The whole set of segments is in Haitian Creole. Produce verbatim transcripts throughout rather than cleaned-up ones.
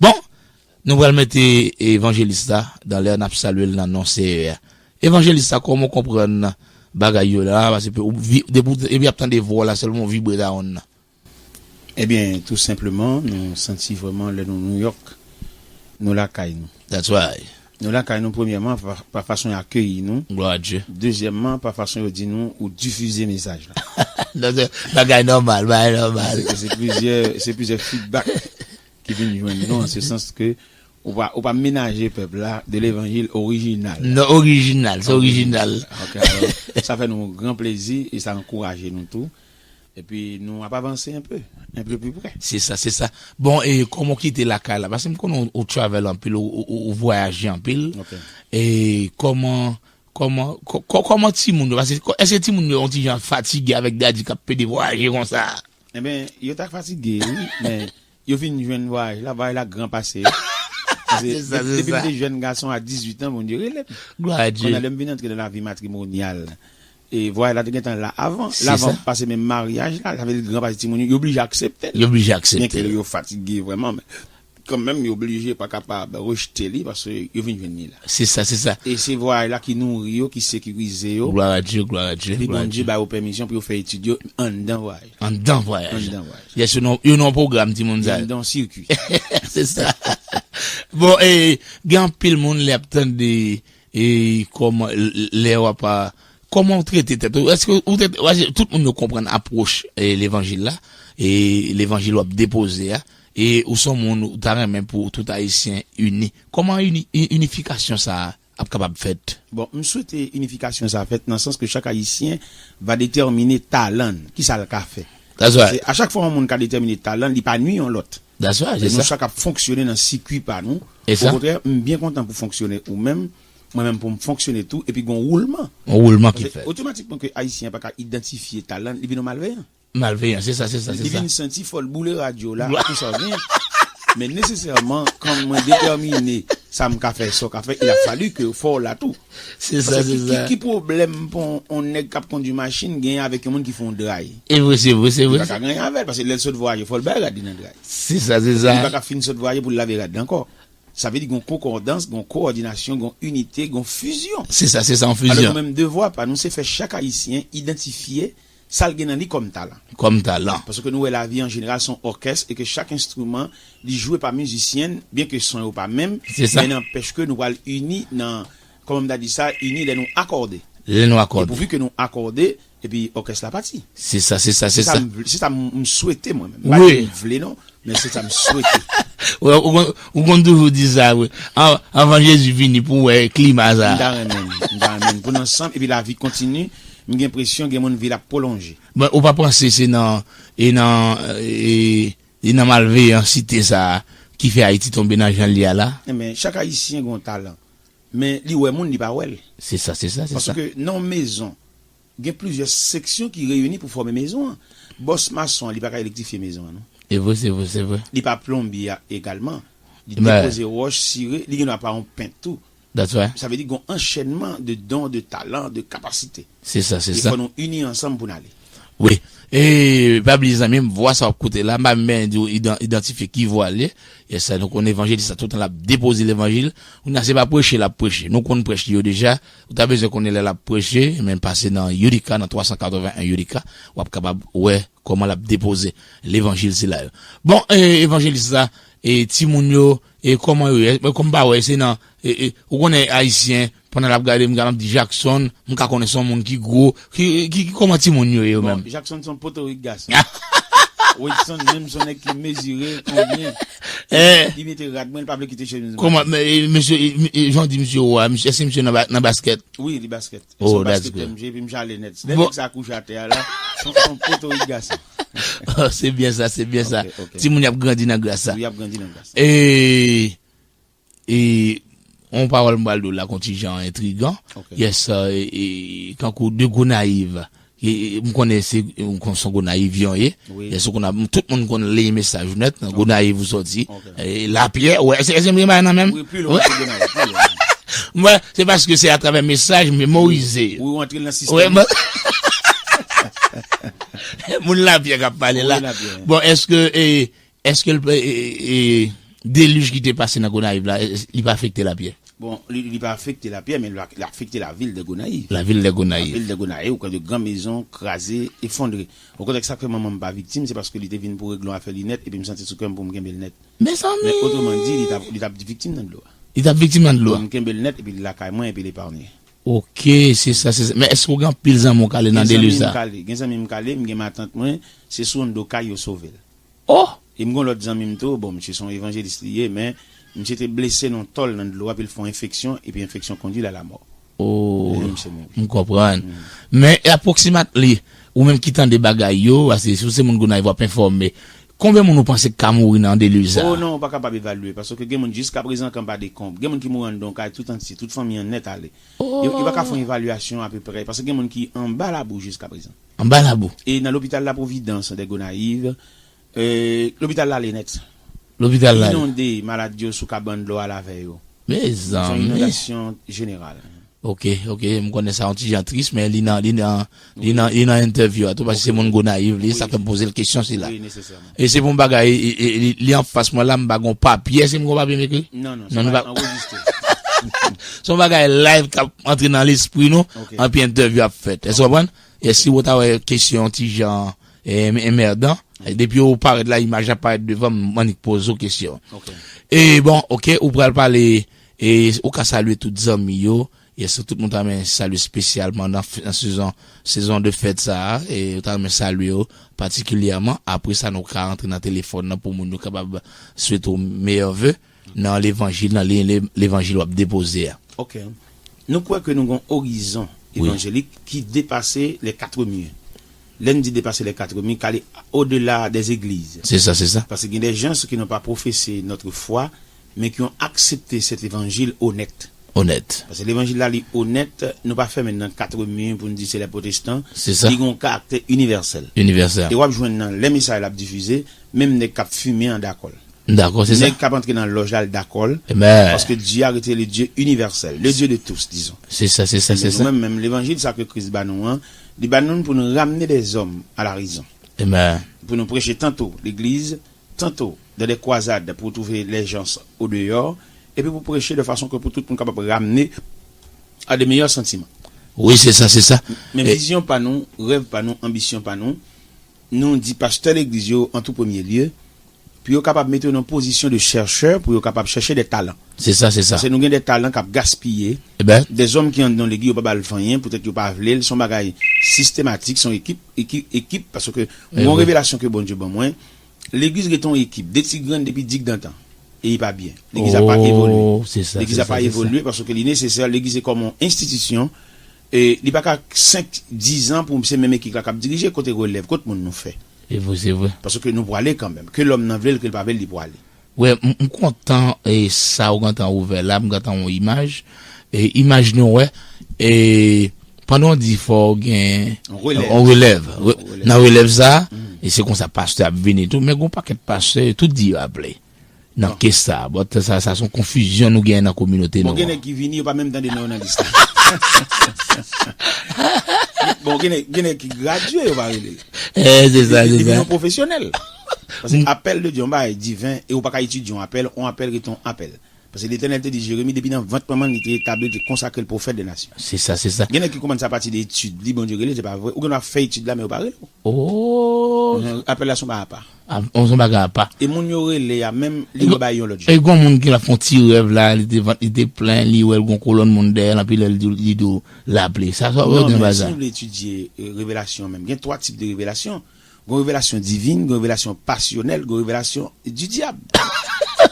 Bon, nou pral mete evanjelis la dan lè, n ap salye l nan non Seyè a. Evanjelis la, kòman w konprann bagay yo la? Paske ou vi-, depi w, epi ap tande vwa w la sèlman, w vibre ta wonn nan. Ebyen, tou senpleman, nou santi vrèman lè nou Nouyòk, nou lakay nou. That's right. Nou lakay nou, premyèman, pa, pa fason y akeyi nou. Glwa a Dye. Dezyèmman, pa fason yo di nou ou difize mesaj la. Non, se bagay nòmal, bagay nòmal. Se, se plizyè, se plizyè feedback ki vin jwenn nou, an se sans ke ou pa, ou pa menaje pèp la de levanjil orijinal. Non, orijinal, se orijinal. Ok, alò, sa fè nou yon gran plezi e sa ankouraje nou tou. Epi nou ap avanse un peu, un peu plus près. Se sa, se sa. Bon, e kòman w kite lakay la? Paske m konnen w, w travel anpil, w, w, w, w vwayaje anpil. Ok. E kòman, kòman, kò-, kò-, kòman timoun yo? Paske kò-, èske timoun yo yon ti jan fatige avèk daddy k ap pede vwayaje konsa? Enben, yo ta fatige, wi, men yo vin jwenn vwayaj la, vwayaj la gran pase yo. Paske se sa, de-, se depi sa. M te jèn gason a dizuit an, Bondye rele m. Glwa a Dye. Kounye a, lè m vin antre nan lavi matrimonyal, e vwayaj la te gentan la avan. Se sa. L avan pase menm maryaj la, sa vle di gran pase timoun yo, yo oblije aksepte l. Yo oblije aksepte l. Byenke yo fatige vrèman, men kanmenm, yo oblije pa kapab rejte li paske yo vin jwenn li la. Se sa, se sa. E se vwayaj la ki nouri yo, ki sekirize yo. Glwa a Dye, glwa a Dye, glwa a Dye. Epi Bondye ba yo pèmisyon pou yo fè etid yo anndan vwayaj la. Anndan vwayaj la. Anndan vwayaj la. Yes, yo nan, yo nan pwogram, timoun sa yo. Yo anndan sirkwi. Se sa. Bon, e, gen anpil moun lè ap tande, e, kòman, l-, l-, lè w ap, a, kòman w trete tèt ou? Èske ou trete, w a, tout moun yo konprann apwòch, e, levanjil la, e levanjil w ap depoze a, e ou se yon moun ou ta renmen pou tout Ayisyen ini. Kòman ini-, i-, inifikasyon sa a ap kapab fèt? Bon, m swete inifikasyon sa a fèt nan sans ke chak Ayisyen va detèmine talan l, kisa l ka fè. That's right. Paske a chak fwa yon moun ka detèmine talan l, li pa nui yon lòt. That's right, se sa. Men nou chak ap fonksyone nan sikui pa nou. E sa? Okontrè, m byen kontan pou fonksyone ou menm, mwen menm pou m fonksyone tou, epi gon woulman. Yon woulman ki fèt. Paske otomatikman ke Ayisyen an pa ka idantifye talan l, li vin yon malveyan. Malveyan, se sa, se sa, se sa. Li vin santi fò l boule radyo la, pou sa w gen. Men nesesèman, kan mwen detèmine sa m ka fè, sa w ka fè, il a fallu ke fò w la tou. Se sa, se sa. Paske ki, ki, ki pwoblèm pou yon, yon nèg k ap kondui machin genyen avèk yon moun ki fè yon dray? E vre, se vre, se vre. Li pa ka gen anyen avè l, paske lè l sot vwayaje, fò l bay rad li nan dray. Se sa, se sa. Li pa ka fin sot vwayaje pou l lave rad li ankò. Sa vle di gon konkòdans, gon kowòdinasyon, gon inite, gon fizyon. Se sa, se sa, yon fizyon. Alò nou menm devwa pa nou, se fè chak Ayisyen idantifye sa l gen nan li kòm talan. Kòm talan. Paske nou wè lavi an jeneral se yon òkès e ke chak enstriman li jwe pa mizisyen, byenke son yo pa menm, se sa, men nanpèch ke nou pral ini nan, kòman m ta di sa, ini lè nou akòde. Lè nou akòde. E pouvi ke nou akòde, epi òkès la pati. Se sa, se sa, se sa. Se sa m vle, se sa m, m swete mwen menm. M pa di m vle non, men se sa m swete. Ou, ou konn, ou konn toujou di sa, wi. An-, anvan Jezi vini pou w wè klima sa. M ta renmen, m ta renmen pou n ansanm, epi lavi kontini, m gen enpresyon gen moun vi l ap pwolonje. Bon, ou pa panse se nan, e nan, e, e nan malveyansite sa a ki fè Ayiti tonbe nan jan l ye a la? Enben, chak Ayisyen gen yon talan. Men li wè moun, li pa wè l. Se sa, se sa, se sa. Paske nan yon mezon, gen plizyè seksyon ki reyini pou fòme mezon an. Bòs mason an, li pa ka elektrifye mezon an, non. Se vre, se vre, se vre. Li pa plonbye a egalman. Li depoze wòch, sire, li gen dwa pa yon pent tou. That's right. Sa vle di gon anchènman de don, de talan, de kapasite. Se sa, se sa. E fò nou ini ansanm pou n ale. Wi. E pa bliye zanmi m, vwa sa w ap koute la, m pa menm di w idan-, idantifye ki vwa l ye. Yes, sa nou konnen evanjelis la tout tan l ap depoze levanjil. Kounye a se pa preche l ap preche. Nou konn prèch li yo deja. Ou ta bezwen konnen lè l ap preche, men pase nan Utica, nan twa san katreven en Utica, w ap kapab wè kòman l ap depoze levanjil sila yo. Bon, e, evanjelis la, e, timoun yo, e, kòman yo ye? E, kòm m pa wè, se nan, e, e, ou konnen Ayisyen, pandan l ap gade m, m ap di Jackson, m ka konnen se yon moun ki gwo, ki, ki, ki kòman timoun yo ye yo menm? Bon, Jackson se yon potorik gason. Wilson menm se yon nèg ki mezire, konbyen. Eh. Li mete rad mwen, li pa vle kite chemiz mwen. Kòman, men, e, mesye, e, e, jan w di misye wo a, misye, èske misye nan ba-, nan baskèt? Wi, li baskèt. Oh, that's good. Se yon baskètè m ye, epi m chale nèt. Lè nèg sa kouche atè a la, se yon, se yon potorik gason. Oh, se byen sa, se byen sa. Ok, ok. Timoun y ap grandi nan gras sa. Wi, y ap grandi nan gras sa. E, e, yon pawòl m pral di w la, yon ti jan entrigan. Ok. Yes, e, e, kankou de Gonayiv. E, e, m konnen se, m konnen se yon Gonayivyen w ye. Wi. Yes, ou konn ap, tout moun konn li mesaj ou nèt, nan Gonayiv ou sòti. Ok. E, Lapyè, wè, se, se m gen bagay nan menm? Wi, pi lwen, wi. Se Gonayiv, pi lwen. Mwen, se paske se atravè mesaj m memorize. Wi, ou antre nan sistèm. Wè, mwen, moun Lapyè k ap pale la. Wi, Lapyè. Bon, èske, e, èske l, e, e, e, delij ki te pase nan Gonayiv la, li pa afekte Lapyè? Bon, li, li pa afekte Lapyè, men li afekte lavil de Gonayiv. Lavil de Gonayiv. Lavil de Gonayiv, ou kwè de gran mezon kraze, efondre. Okontrè, sa k fè manman m pa viktim, se paske li te vin pou regle yon afè li nèt, epi m santi sou kè m pou m kenbe l nèt. Mezanmi! Men otreman di, li t ap viktim nan dlo a. Li t ap viktim nan dlo a. M kenbe l nèt, epi li lakay mwen, epi l epaye. Ok, se sa, se sa. Men èske w gen anpil zanmi w k ale nan delij sa? Gen zanmi m k ale, gen zanmi m k ale, m gen matant mwen, se sou yon do kay yo sove l. Oh! E m gen yon lòt zanmi m tou, bon, misye se yon evanjelis li ye, men misye te blese nan yon tòl nan dlo a, epi l fè yon enfeksyon, epi enfeksyon kondui l a lamò. Oh, m konprann. Men apwoksimatli, ou menm ki tande bagay yo, paske si w se moun Gonayiv w ap enfòme, konbyen moun ou panse ki ka mouri nan delij sa? Oh non, ou pa kapab evalye, paske gen moun jiskaprezan k anba dekonb. Gen moun ki mouri anndan yon kay tout antye, tout fanmi an nèt ale. Yo, yo pa ka fè yon evalyasyon apeprè, paske gen moun ki anba labou jiskaprezan. Anba labou. E nan lopital La Providence de Gonayiv, e, lopital la ale nèt. Lopital la ale. Inonde, malad yo sou kabann dlo a l avè yo. Mezanmi. Se yon inondasyon jeneral. Ok, ok, m konnen sa yon ti jan tris, men li nan, li nan, li nan, li nan entèvyou a tou, paske se moun Gonayiv li, sa fè m poze l kesyon sila. Wi, nesesèman. E se pou m bagay, e, e, li, li anfas mwen la, m pa gon papye, èske m gon papye m ekri? Non, non, se pa anrejistre. Se yon bagay live k ap antre nan lespri nou, anpi entèvyou ap fèt. Èske w konprann? E si w ta wè kesyon ti jan e, enmèdan, depi w parèt la, imaj la parèt devan m, m annik poze w kesyon. E bon, ok, ou pral pale, e, ou ka salye tout zanmi yo, e si tout moun ta renmen salye espesyalman nan, nan sezon, sezon de fèt sa a, e ou ta renmen salye yo patikilyèman, apre sa nou ka antre nan telefòn nan pou moun yo kapab swete w meyè ve nan levanjil, nan liy levanjil w ap depoze a. Ok. Nou kwè ke nou gen yon orizon evanjelik ki depase les quatre murs. Lè n di depase les quatre murs, k ale au-delà des églises. Se sa, se sa. Paske gen des gens qui n'ont pas professé notre foi, mais qui ont accepté cet évangile honnête. Onèt. Paske levanjil la, li onèt, nou pa fèmen nan quatre murs pou n di se les protestants. Se sa. Li gen yon karaktè inivèsèl. Inivèsèl. E w ap jwenn nan lè mesaj la ap difize, menm nèg k ap fimen an dakò l. M dakò, se sa. Nèg k ap antre nan lòj la, l dakò l. Amen. Paske Dye a rete le Dye inivèsèl, le Dye de tous, dizon. Se sa, se sa, se sa. Men nou menm, menm levanjil sa ke Kris ba nou an, li ba nou l pou nou ramne dèzòm a la rezon. Amen. Pou nou preche tanto legliz, tanto dans des croisades pour trouver les gens au dehors, epi pou preche de fason ke pou tout moun kapab ramne a de meilleurs sentiments. Wi, se sa, se sa. Men vizyon pa nou, rèv pa nou, anbisyon pa nou, nou di pastè legliz yo, an tou premye lye, pou yo kapab mete yo nan pozisyon de chèchè, pou yo kapab chèche de talan. Se sa, se sa. Paske nou gen de talan k ap gaspiye, de zòm ki anndan legliz, yo pa ba l vanyen, poutèt yo pa vle l, se yon bagay sistematik, se yon ekip, ekip, ekip, paske m gen yon revelasyon ke Bondye ban mwen, legliz rete yon ekip, de ti grenn depi digdantan, e li pa byen. Legliz la pa evolye. Legliz la pa evolye paske li nesesè, legliz se kòm yon enstitisyon, e li pa ka senk, diz an pou se menm ekip la k ap dirije, kote relèv, kot moun nou fè. Se vre, se vre. Paske nou prale kanmenm. Ke lòm nan vle l, ke l pa vle l, li prale. Wi, m, m kontan e sa ou gentan ouvè la, m gentan yon imaj. E imaj nou wè, e pandan w di fò w gen yon relèv. Yon relèv. Nan relèv sa, e se konsa pastè ap vini tou, men gen yon pakèt pastè, yo tout di yo aple. Nan kes sa, but sa, sa se yon konfizyon nou genyen nan kominote nou an. Bon, gen nèg ki vini, yo pa menm tande non yo nan lis la. Bon, gen nèg, gen nèg ki gradye, yo pa rele. E, se sa, se sa. Li vin yon pwofesyonèl. Paske apèl de Dye, yon bagay diven, e ou pa ka etidye yon apèl, yon apèl rete yon apèl. Paske Letènèl te di Jeremi, depi nan vant manman l, li te etabli l, te konsakre l pwofèt de nasyon. Se sa, se sa. Gen nèg ki kòmanse apati de etid, li Bondye rele, se pa vre. Ou gen dwa fè etid la, men yo pa rele w. Oh. Apèl la se yon bagay apa. A, yon bagay apa. E moun yo rele a menm, li wè bagay yon lòt jan. E gon moun ki la fè yon ti rèv la, li te vant li te plen, li wè l gon kolonn moun dèyè l, anpi lè l di, li di w l aple. Sa, sa, ou gen bagay. Non, men si nou vle etidye e, revelasyon menm, gen twa tip de revelasyon. Gon revelasyon divin, gon revelasyon pasyonèl, gon revelasyon di dyab.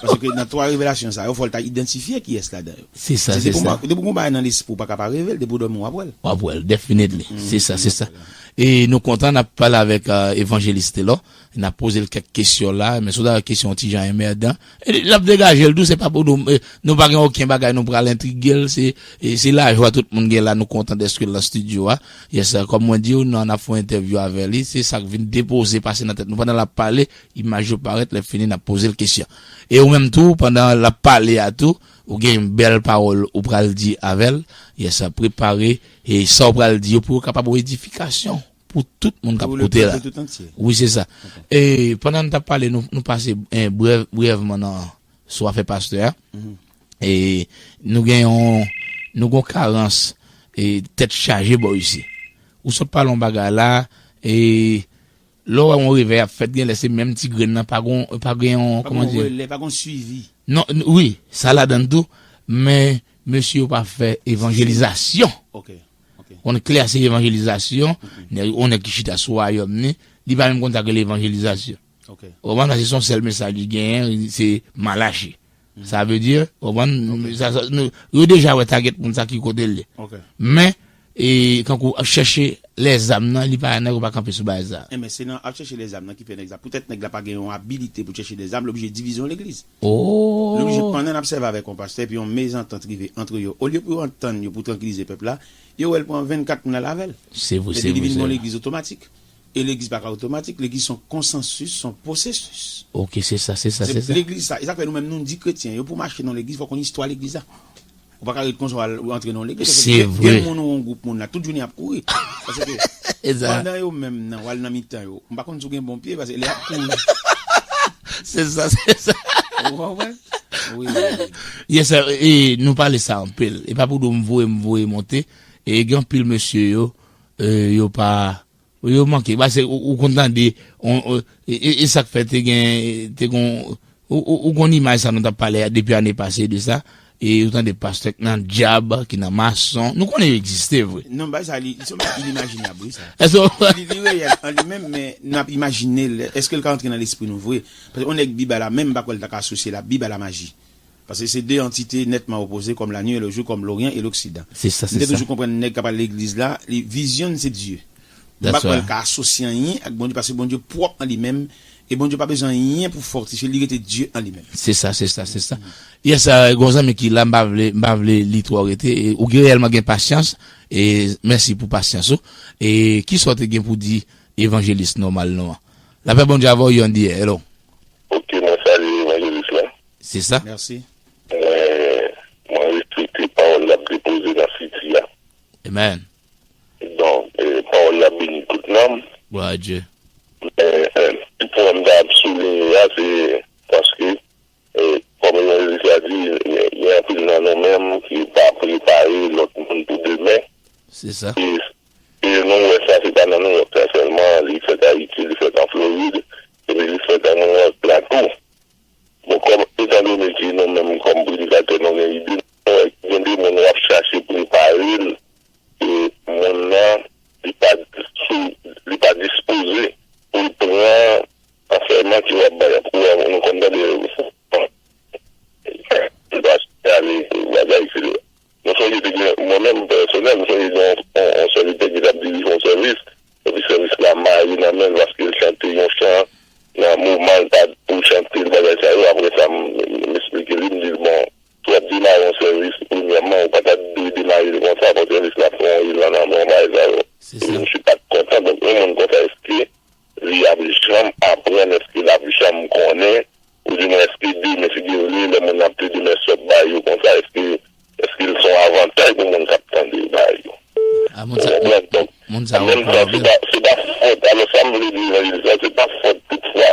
Paske nan twa revelasyon sa yo, fò l ta idantifye kiyès ladan yo. Se sa, se sa. Depi w gon bagay nan lespri w, pa ka pa reve l, depi w dòmi w ap wè l. W ap wè l, definitely. Se sa, se sa. E nou kontan n ap pale avèk evanjelis Telor. N ap poze l kèk kesyon la, men si w ta wè kesyon yon ti jan enmèdan, l ap degaje l tou, se pa pou nou, nou pa gen okenn bagay nou pral entrige l, se, se lajwa tout moun gen la, nou kontan dèske l nan estidyo a. Yes, kòm mwen di w, n ap fè yon entèvyou avè li, se sa k vin depoze pase nan tèt nou pandan l ap pale, imaj yo parèt, lè fini n ap poze l kesyon. E ou menm tou, pandan l ap pale a tou, ou gen bèl pawòl ou pral di avè l, yes, prepare e sa w pral di yo pou yo kapab yon edifikasyon pou tout moun k ap koute la. Wi, se sa. E pandan n t ap pale, nou, nou pase brèvman nan sou afè pastè a. E nou gen yon, nou gen yon karans, e tèt chaje bò isi. Ou sot pale yon bagay la, e lè w wè yon revèy ap fèt, genlè se menm ti grenn nan, pa gon, pa gen yon, kòman di? Pa gon relè, pa gon swivi. Non, n- wi, sa ladan tou, men mesye yo pa fè evanjelizasyon. Ok, ok. Yon klè se evanjelizasyon, nèg- yon nèg ki chita sou wayòm ni, li pa menm konn sa k rele evanjelizasyon. Ok. Ou konprann? Paske se yon sèl mesaj li genyen, se Malachi. Sa vle di, ou konprann? Ok. Sa, sa, nou, yo deja wè target moun sa ki kote l ye. Ok. Men, e, kankou, chèche lèzam nan, li pa nèg ou pa kanpe sou bagay sa. Enben, se nan ap chèche lèzam nan ki fè nèg sa. Poutèt nèg la pa gen yon abilite pou chèche lèzam, l oblije divizyon legliz. Oh. L oblije pandan n ap sèvi avèk yon pastè, epi yon mezantant rive ant yo. Olye pou yo antann yo pou trankilize pèp la, yo wè l pran vennkat moun al avè l. Se vre, se vre, se vre. Epi li vin yon legliz otomatik. E legliz pa ka otomatik, legliz se yon konsansis, se yon pwosesis. Ok, se sa, se sa, se sa. Legliz sa, e sa k fè nou menm nou di kretyen yo pou mache nan legliz, fòk w konn istwa legliz la. Ou pa ka ret konsa w al ou antre nan yon legliz. Se vre. Gen moun ou yon gwoup moun la, tout jounen y ap kouri. Paske pandan yo menm nan, w al nan mitan yo, m pa konn si w gen bon pye, paske lè y ap kouri. Se sa, se sa. Ou konprann? Wi, wi, wi. Yes, sir. E nou pale sa anpil. E pa pou di w m voye, m voye monte. E gen anpil mesye yo, e, yo pa Yo manke, paske ou, ou konn tande, on, on, e, e, e sa k fè te gen, te gon, ou, ou, ou konn imaj sa nou t ap pale a depi ane pase de sa, e ou tande pastè k nan djab, ki nan mason, nou konnen yo egziste vre. Non, bagay sa, li, li se yon bagay inimajinab, wi, sa. Èske Li, li reyèl an li menm, men n ap imajine l, èske l ka antre nan lespri nou vre? Paske yon nèg Bib a la men, m pa kwè l ta ka asosye la Bib a la maji. Paske se de antite nètman opoze, comme la nuit et le jour, comme l'Orient et l'Occident. Se sa, se sa. M te toujou konprann nèg k ap al legliz la, li, vizyon l se Dye. M pa kwè l ka asosye anyen ak Bondye, paske Bondye pwòp an li menm, e Bondye pa bezwen anyen pou fòtifye l, li rete Dye an li menm. Se sa, se sa, se sa. Yes, uh, gon zanmi ki la, m pa vle, m pa vle li twò rete. E, ou gen reyèlman gen pasyans, e mèsi pou pasyans ou. E kisa w te gen pou di evanjelis nòmal nou an? Lapè Bondye avè w, Yondiye. Hello. Ok, mwen salye evanjelis la. Se sa. Mèsi. Mwen, mwen respekte pawòl l ap depoze nan siti a. Amen. Donk, eh, pawòl la beni tout nanm. Glwa a Dye. Men, eh, ti pwen m ta ap souliye a, se paske, eh, kòm evanjelis la di, gen, gen anpil nan nou menm ki pa prepare lòt moun pou demen. Se sa. E, e nou wè sa, se pa nan Nouyòk sa sèlman, li fèt Ayiti, li fèt an Florid, epi li fèt an Nouyòk la tou. Bon, kòm, etandone ke nou menm kòm predikatè, nou gen ide, nou wè gen de moun w ap chache prepare l, e moun nan, li pa sou, li pa dispoze pou l pran ansèyman ke w ap bay. Pou w, nou konn tande, pastè ale, bagay, etsetera. Nou sonje te gen, mwen menm pèsonèl, m sonje gen yon, yon, yon sèvitè ki t ap dirije yon sèvis, epi sèvis la mare nan men l paske l chante yon chan nan moman l pa pou chante l, bagay sa yo. Apre sa, m, m, m esplike li, m di l, bon, si w ap demare yon sèvis, premyèman, ou pa ta dwe demare l konsa, paske sèvis la ap fè yon elan nan men w, bagay sa yo. Se sa. Epi misye pa t kontan, donk, yon moun konsa, èske li ap janm aprann, èske l ap janm konnen, oudimwen èske demen, figire w li, lè moun nan ap plede men sòt ba yo konsa, èske, èske l se yon avantay pou moun k ap tande ba yo? A, moun sa, ou konprann? Donk, moun sa an menm tan, se pa, se pa fòt. Alò, sa m vle di evanjelis la, se pa fòt toutfwa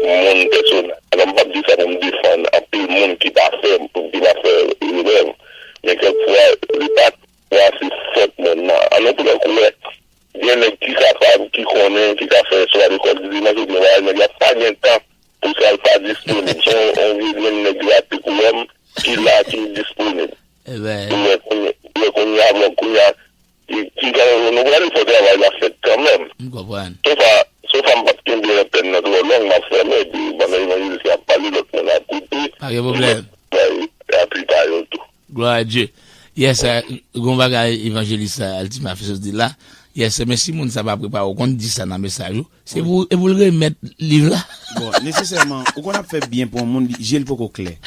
moun pèsonèl. Alò, m p ap di sa pou m defann anpil moun ki pa fè, ki pa fè erè. Men kèlkfwa, li pa toutfwa se fòt moun nan. An nou pran kou wè, gen nèg ki kapab, ki konnen, ki ka fè swa lekòl dimanch oubyen bagay, nèg la pa gen tan pou sa, l pa disponib. Se yon, yon vye grenn nèg rate kouwè m ki la, ki disponib. Ou wè kounye, ou wè kounye a, bon, kounye a, ki, ki, nou prale fè travay la fèt kanmenm. M konprann. Sofa, sofa m p ap kenbe antèn nan twò long, m ap fèmen, epi pandan evanjelis la ap pale, lòt moun ap koute. Pa gen pwoblèm. Epi lòt bagay, epi pa yo tou. Glwa a Dye. Yes, uh, gon bagay evanjelis, uh, Altima fè soti la. Yes, men si moun sa pa prepare, ou konn di sa nan mesaj ou. Se pou, e pou l remèt liv la. Bon, nesesèman, ou konn ap fè byen pou yon moun, li, je l poko klè.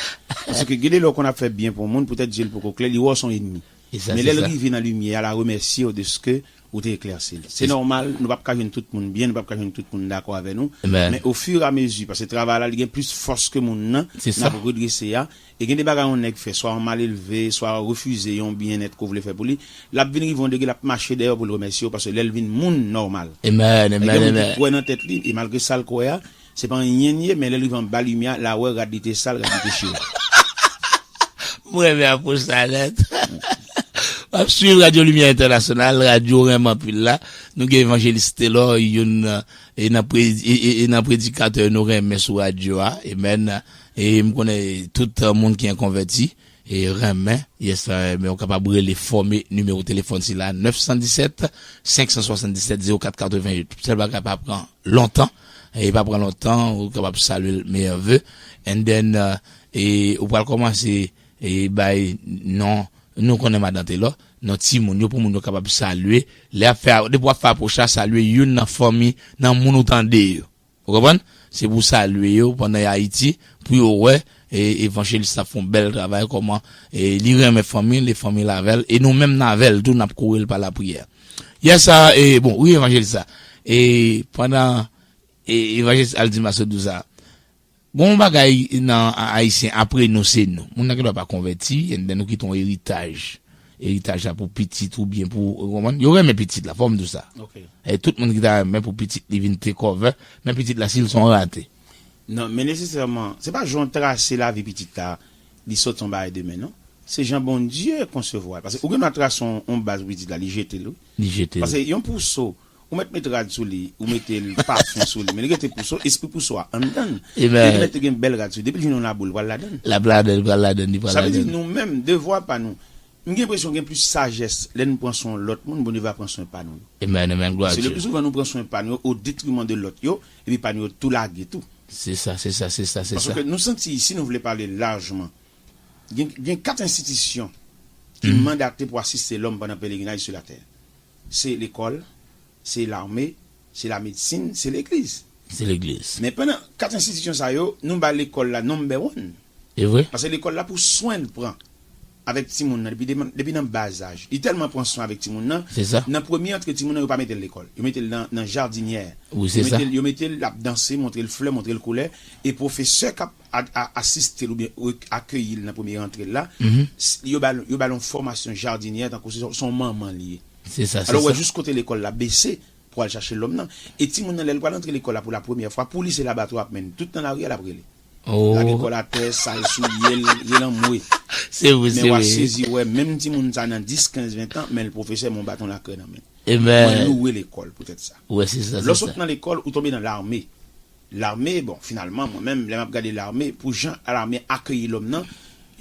Paske gen de lè ou konn ap fè byen pou yon moun, poutèt je l poko klè, li wè w se yon ènmi. Men lè l rive nan limyè a, l a remèsye w de ske ou te eklèsi l. Se nòmal, nou p ap ka jwenn tout moun byen, nou p ap ka jwenn tout moun dakò avè nou. Men ofiramezi, paske travay la, li gen plis fòs ke moun nan, n ap redrese a. E gen de bagay yon nèg fè, swa yon malelve, swa refize yon byennèt ke w vle fè pou li, l ap vin rive yon degre, l ap mache dèyè w pou l remèsye w, paske lè l vin moun nòmal. Amen, amen, amen. Gen moun ki kwè nan tèt li, e malgre sa l kwè a, Se pa anyen l ye, men lè l rive anba limyè a, l a wè rad li te sal, rad li te chire. M renmen apwòch sa nèt. M ap swiv Radyo Limyè Entènasyonal, radyo renmen anpil la. Nou gen Evanjelis Telor, youn e nan pre- e, e, e nan predikatè nou renmen sou radyo a. Amen. E m konnen tout moun ki an konvèti e renmen, yes, renmen, ou kapab rele, fòme nimewo telefòn sila, nèf san disèt, senk san swasanndisèt, zewo kat katrevenn uit. Sèl bagay pa pran lontan. E pa pran lontan, ou kapab salye l, meyè ve. And then, uh, e ou pral kòmanse e bay non, nou konnen madan Telor, non timoun yo pou moun yo kapab salye. Lè ap fè, depi w ap fè apwòch la, salye youn nan fanmi, nan moun ou tande yo. Ou konprann? Se pou salye yo pandan y Ayiti, pou yo wè e, evanjelis la ap fè yon bèl travay, kòman e, li renmen fanmi l, e fanmi l avè l, e nou menm n avè l tou, n ap kouri l pa lapriyè. Yè sa, e, bon, wi, evanjelis la. E pandan e, evanjelis Aldima sot di w sa, gon bagay nan a- Ayisyen, apre nou se nou. Moun nan gendwa pa konvèti, and then nou kite yon eritaj. Eritaj la pou pitit oubyen pou, ou konprann? Yo renmen pitit la, fò m di w sa. Ok. E tout moun ki ta renmen pou pitit li vin take over, men pitit la, si l se yon rate. Non, men nesesèman, se pa jan w trase lavi pitit la, li sot yon bagay de men, non. Se jan Bondye konsevwa l. Paske ou gen dwa trase yon, yon baz pou pitit la, li jete l, wi. Li jete l. Paske yon pouso, ou mèt met rad sou li, ou mete l pafen sou li, men li rete pouso, espri pouso a anndan l. Amen. Li mèt te gen bèl rad sou li. Depi l jwenn yon labou, l pral ladan l. L ap ladan l, pral ladan l, li pral ladan l. Sa vle di nou menm, devwa pa nou. M gen enpresyon gen plis sajès lè n pran swen lòt moun, Bondye va pran swen pa nou yo. Amen, amen, glwa a Dye. Se le pli souvan nou pran swen pa nou yo o detriman de lòt yo, epi pa nou yo tou lage tou. Se sa, se sa, se sa, se sa. Paske nou santi, si nou vle pale lajman, gen, gen kat enstitisyon ki mandate pou asiste lòm pandan pelerinaj sou latè. Se lekòl, se lame, se lamedsin, se legliz. Se legliz. Men pandan kat enstitisyon sa yo, nou ba lekòl la number one. E vre? Paske lekòl la pou swen l pran avèk timoun nan depi, depi, depi nan bazaj. Li tèlman pran swen avèk timoun nan. Se sa. Nan premye antre timoun nan, yo pa mete l lekòl. Yo mete l nan, nan jadinyè. Wi, se sa. Yo mete l, yo mete l, l ap danse, montre l flè, montre l koulè. E pwofesè k ap a- a- asiste l oubyen re- akeyi l nan premye rantre l la, s- yo ba l, yo ba l yon fòmasyon jadinyè, tankou se, se yon manman li ye. Se sa, se sa. Alò, ou wè jis kote lekòl la bese pou al chache lòm nan. E timoun nan, lè l pral antre lekòl la pou la premyè fwa, pou li se labatwa ap mennen. Tout nan lari a, l ap rele. Oh. Lage kò l atè, sal souye l, rele anmwe. Se vre, se vre. Men w a sezi wè, menm timoun sa nan dis, kenz, ven tan, men l pwofesè, men yon baton lakrè nan men l. Amen. Mwen louwe lekòl poutèt sa. Wè, se sa, se sa. Lè w sot nan lekòl, ou tonbe nan lame. Lame, bon, finalman, mwen menm, lè m ap gade lame, pou jan lame akeyi lòm nan,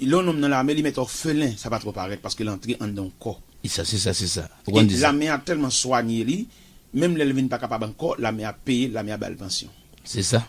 lè yon nonm nan lame, li mèt òfelen, sa pa twò parèt, paske l antre anndan yon kò. E sa, se sa, se sa. Ou konn di sa. Lame a tèlman swanye li, menm lè l vin pa kapab ankò, lame a peye l, lame a ba l pansyon. Se sa.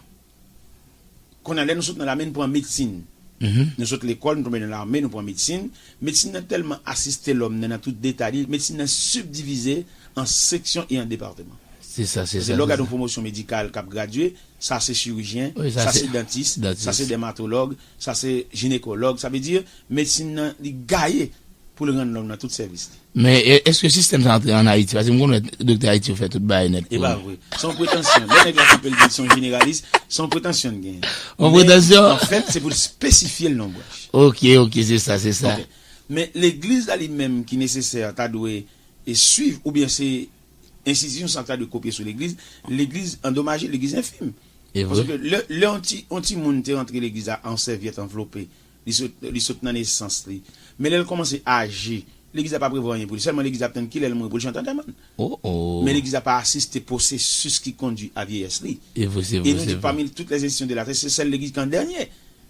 Kounye a, lè nou sot nan lame, nou pran medsin. Nou sot lekòl, nou tonbe nan lame, nou pran medsin. Medsin nan tèlman asiste lòm nan, nan tout detay li, medsin nan sibdivize an seksyon e an depatman. Se sa, se sa. Paske lè w gade yon pwomosyon medikal k ap gradye, sa se chirijyen, sa se dantis, sa se dèmatològ, sa se jinekològ. Sa vle di, medsin nan, li gaye pou l rann lòm nan tout sèvis li. Men e- èske sistèm sa antre ann Ayiti? Paske m konnen doktè Ayiti yo fè tout bagay nèt pou nou. E pa vre. Se yon pretansyon. Lè nèg la kanpe l di l se yon jeneralis, se yon pretansyon l genyen. Yon pretansyon? Men, anfèt, se pou l espesifye l nan yon branch. Ok, ok, se sa, se sa. Ok. Men legliz la li menm ki nesesè ta dwe e swiv, oubyen se enstitisyon sa ta dwe kopye sou legliz, legliz andomaje, legliz enfim. E vre. Paske lè, lè yon ti, yon timoun te rantre legliz la an sèvyèt anvlope, li sot, li sot nan nesans li. Men lè l kòmanse aje, legliz la pa prevwa anyen pou li. Sèlman legliz la ap tann kilè l mouri pou l chante antèman l. Oh, oh. Men legliz la pa asiste pwosesis ki kondui a vyeyès li. E vre, se vre, se vre. E nou di pami tout les institutions de la terre, se sèl legliz ki an dènye.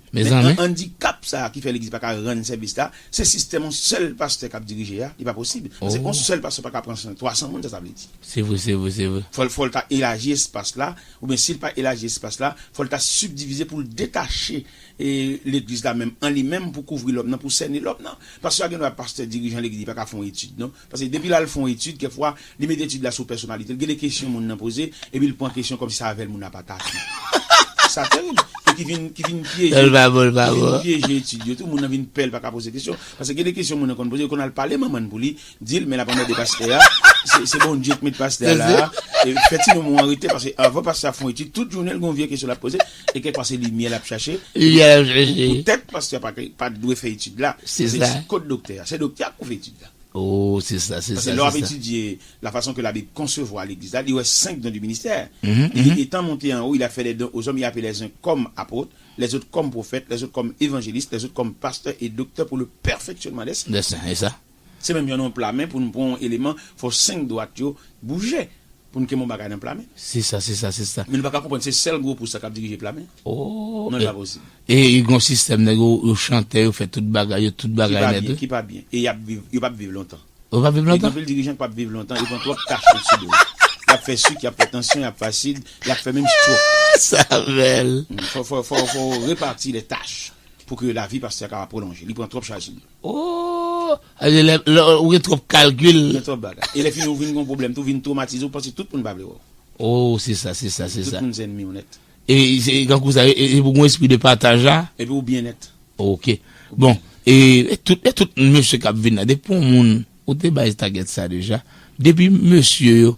Men an- andikap sa a ki fè legliz pa ka rann sèvis la, se sistèm yon sèl pastè k ap dirije a, li pa posib. Paske yon sèl pastè pa ka pran san, twa san moun, sa sa vle di. Se vre, se vre, se vre. Fò l, fò l ta elaji espas la, oubyen si l pa elaji espas la, fò l ta sibdivize pou l detache e, legliz la menm, an li menm pou kouvri lòm nan, pou sène lòm nan. Pastè a gen dwa pastè dirijan legliz, li pa ka fè yon etid, non. Paske depi l al fè yon etid, kèkfwa, li mete etid la sou pèsonalite l. Gen de kesyon moun nan poze, epi l pran kesyon kòmsi se avè l moun nan pa t ap. Sa terib. E ki vin, ki vin pyeje, ki vin pyeje etid yo tou, moun nan vin pè, l pa ka poze kesyon. Paske gen de kesyon moun nan konn poze, yo konn al pale manman l pou li, di l, men l ap anmède pastè a, se, se Bondye k met pastè a la a, e fè ti nonm ou an rete, paske anvan pastè a fè yon etid, tout jounen l gen yon vye kesyon l ap poze, e kèkfwa se limyè l ap chache, poutèt pastè a pa, pa t dwe fè etid la. Se sa. Kot doktè a? Se doktè a k pou fè etid la. Oh, se sa, se sa, se sa. Paske lè w ap etidye la fason ke Labib konsevwa legliz la, li wè senk don di ministè. Mhm, mhm. Etan monte anwo, il a fait des dons aux hommes, il a appelé les uns comme apôtres, les autres comme prophètes, les autres comme évangélistes, les autres comme pasteurs et docteurs pour le perfectionnement des saints. Des saints, e sa. Se menm jan nan yon pla men pou n pran yon eleman, fò senk dwat yo bouje pou n kenbe yon bagay nan pla men. Se sa, se sa, se sa. Men nou pa ka konprann se sèl gwo pous sa k ap dirije pla men. Oh, non, li pa posib. E, e gen yon sistèm nèg yo, yo chantè, yo fè tout bagay, yo tout bagay nèt wi. Ki pa byen, ki pa byen. E y ap viv, yo p ap viv lontan. Yo p ap viv lontan? Gen anpil dirijan k p ap viv lontan, yo pran twòp tach sou do yo. Y ap fè sik, y ap fè tansyon, y ap fè asid, y ap fè menm stroke. Sa bèl. Mm, fò, fò, fò, fò reparti les tâches pou ke lavi pastè a kapab pwolonje. Li pran twòp chaj sou li. Oh! Alè, lè, lè, ou gen twòp kalkil. Gen twòp bagay. E lè fini, ou vin gen yon pwoblèm tou, vin twomatize, ou panse tout moun pa vle wè w. Oh, se sa, se sa, se sa. Tout moun se ènmi w nèt. E se kankou sa, e, e pou gen espri de pataj la. Epi ou byen nèt. Ok. Bon, e, e tout, e tout mesye k ap vin la, depi yon moun, ou te bay tagèt sa deja, depi mesye yo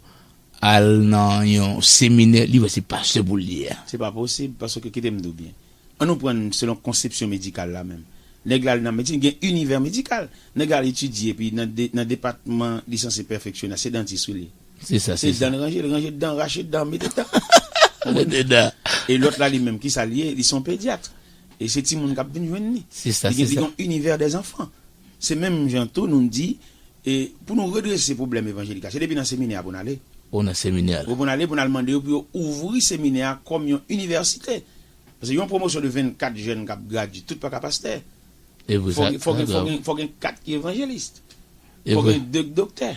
al nan yon seminè, li wè se pastè pou l ye a. Se pa posib, paske kite m di w byen. An nou pran selon konsepsyon medikal la menm. Nèg la al nan medsin, gen inivè medikal. Nèg la al etidye, epi nan de, nan depatman li sanse pèfeksyone a, se dantis wi li ye. Se sa, se sa. Se dan l ranje, l ranje dan, rache dan, mete dan. Mete dan. E lòt la li menm, ki sa l ye? Li se yon pedyat. E se timoun k ap vin jwenn li. Se sa, se sa. Li gen, li gen yon inivè dèzanfan. Se menm jan tou nou di, e pou nou redrese pwoblèm evanjelik la, se depi nan seminè a pou n ale. Ou nan seminè a. Pou n ale, pou n al mande yo pou yo ouvri seminè a kòm yon inivèsite. Paske yon pwomosyon de vennkat jèn k ap gradye, tout pa ka pastè. E vre sa. Fò gen, fò gen, fò gen, fò gen kat ki evanjelis. E vre. Fò gen de doktè.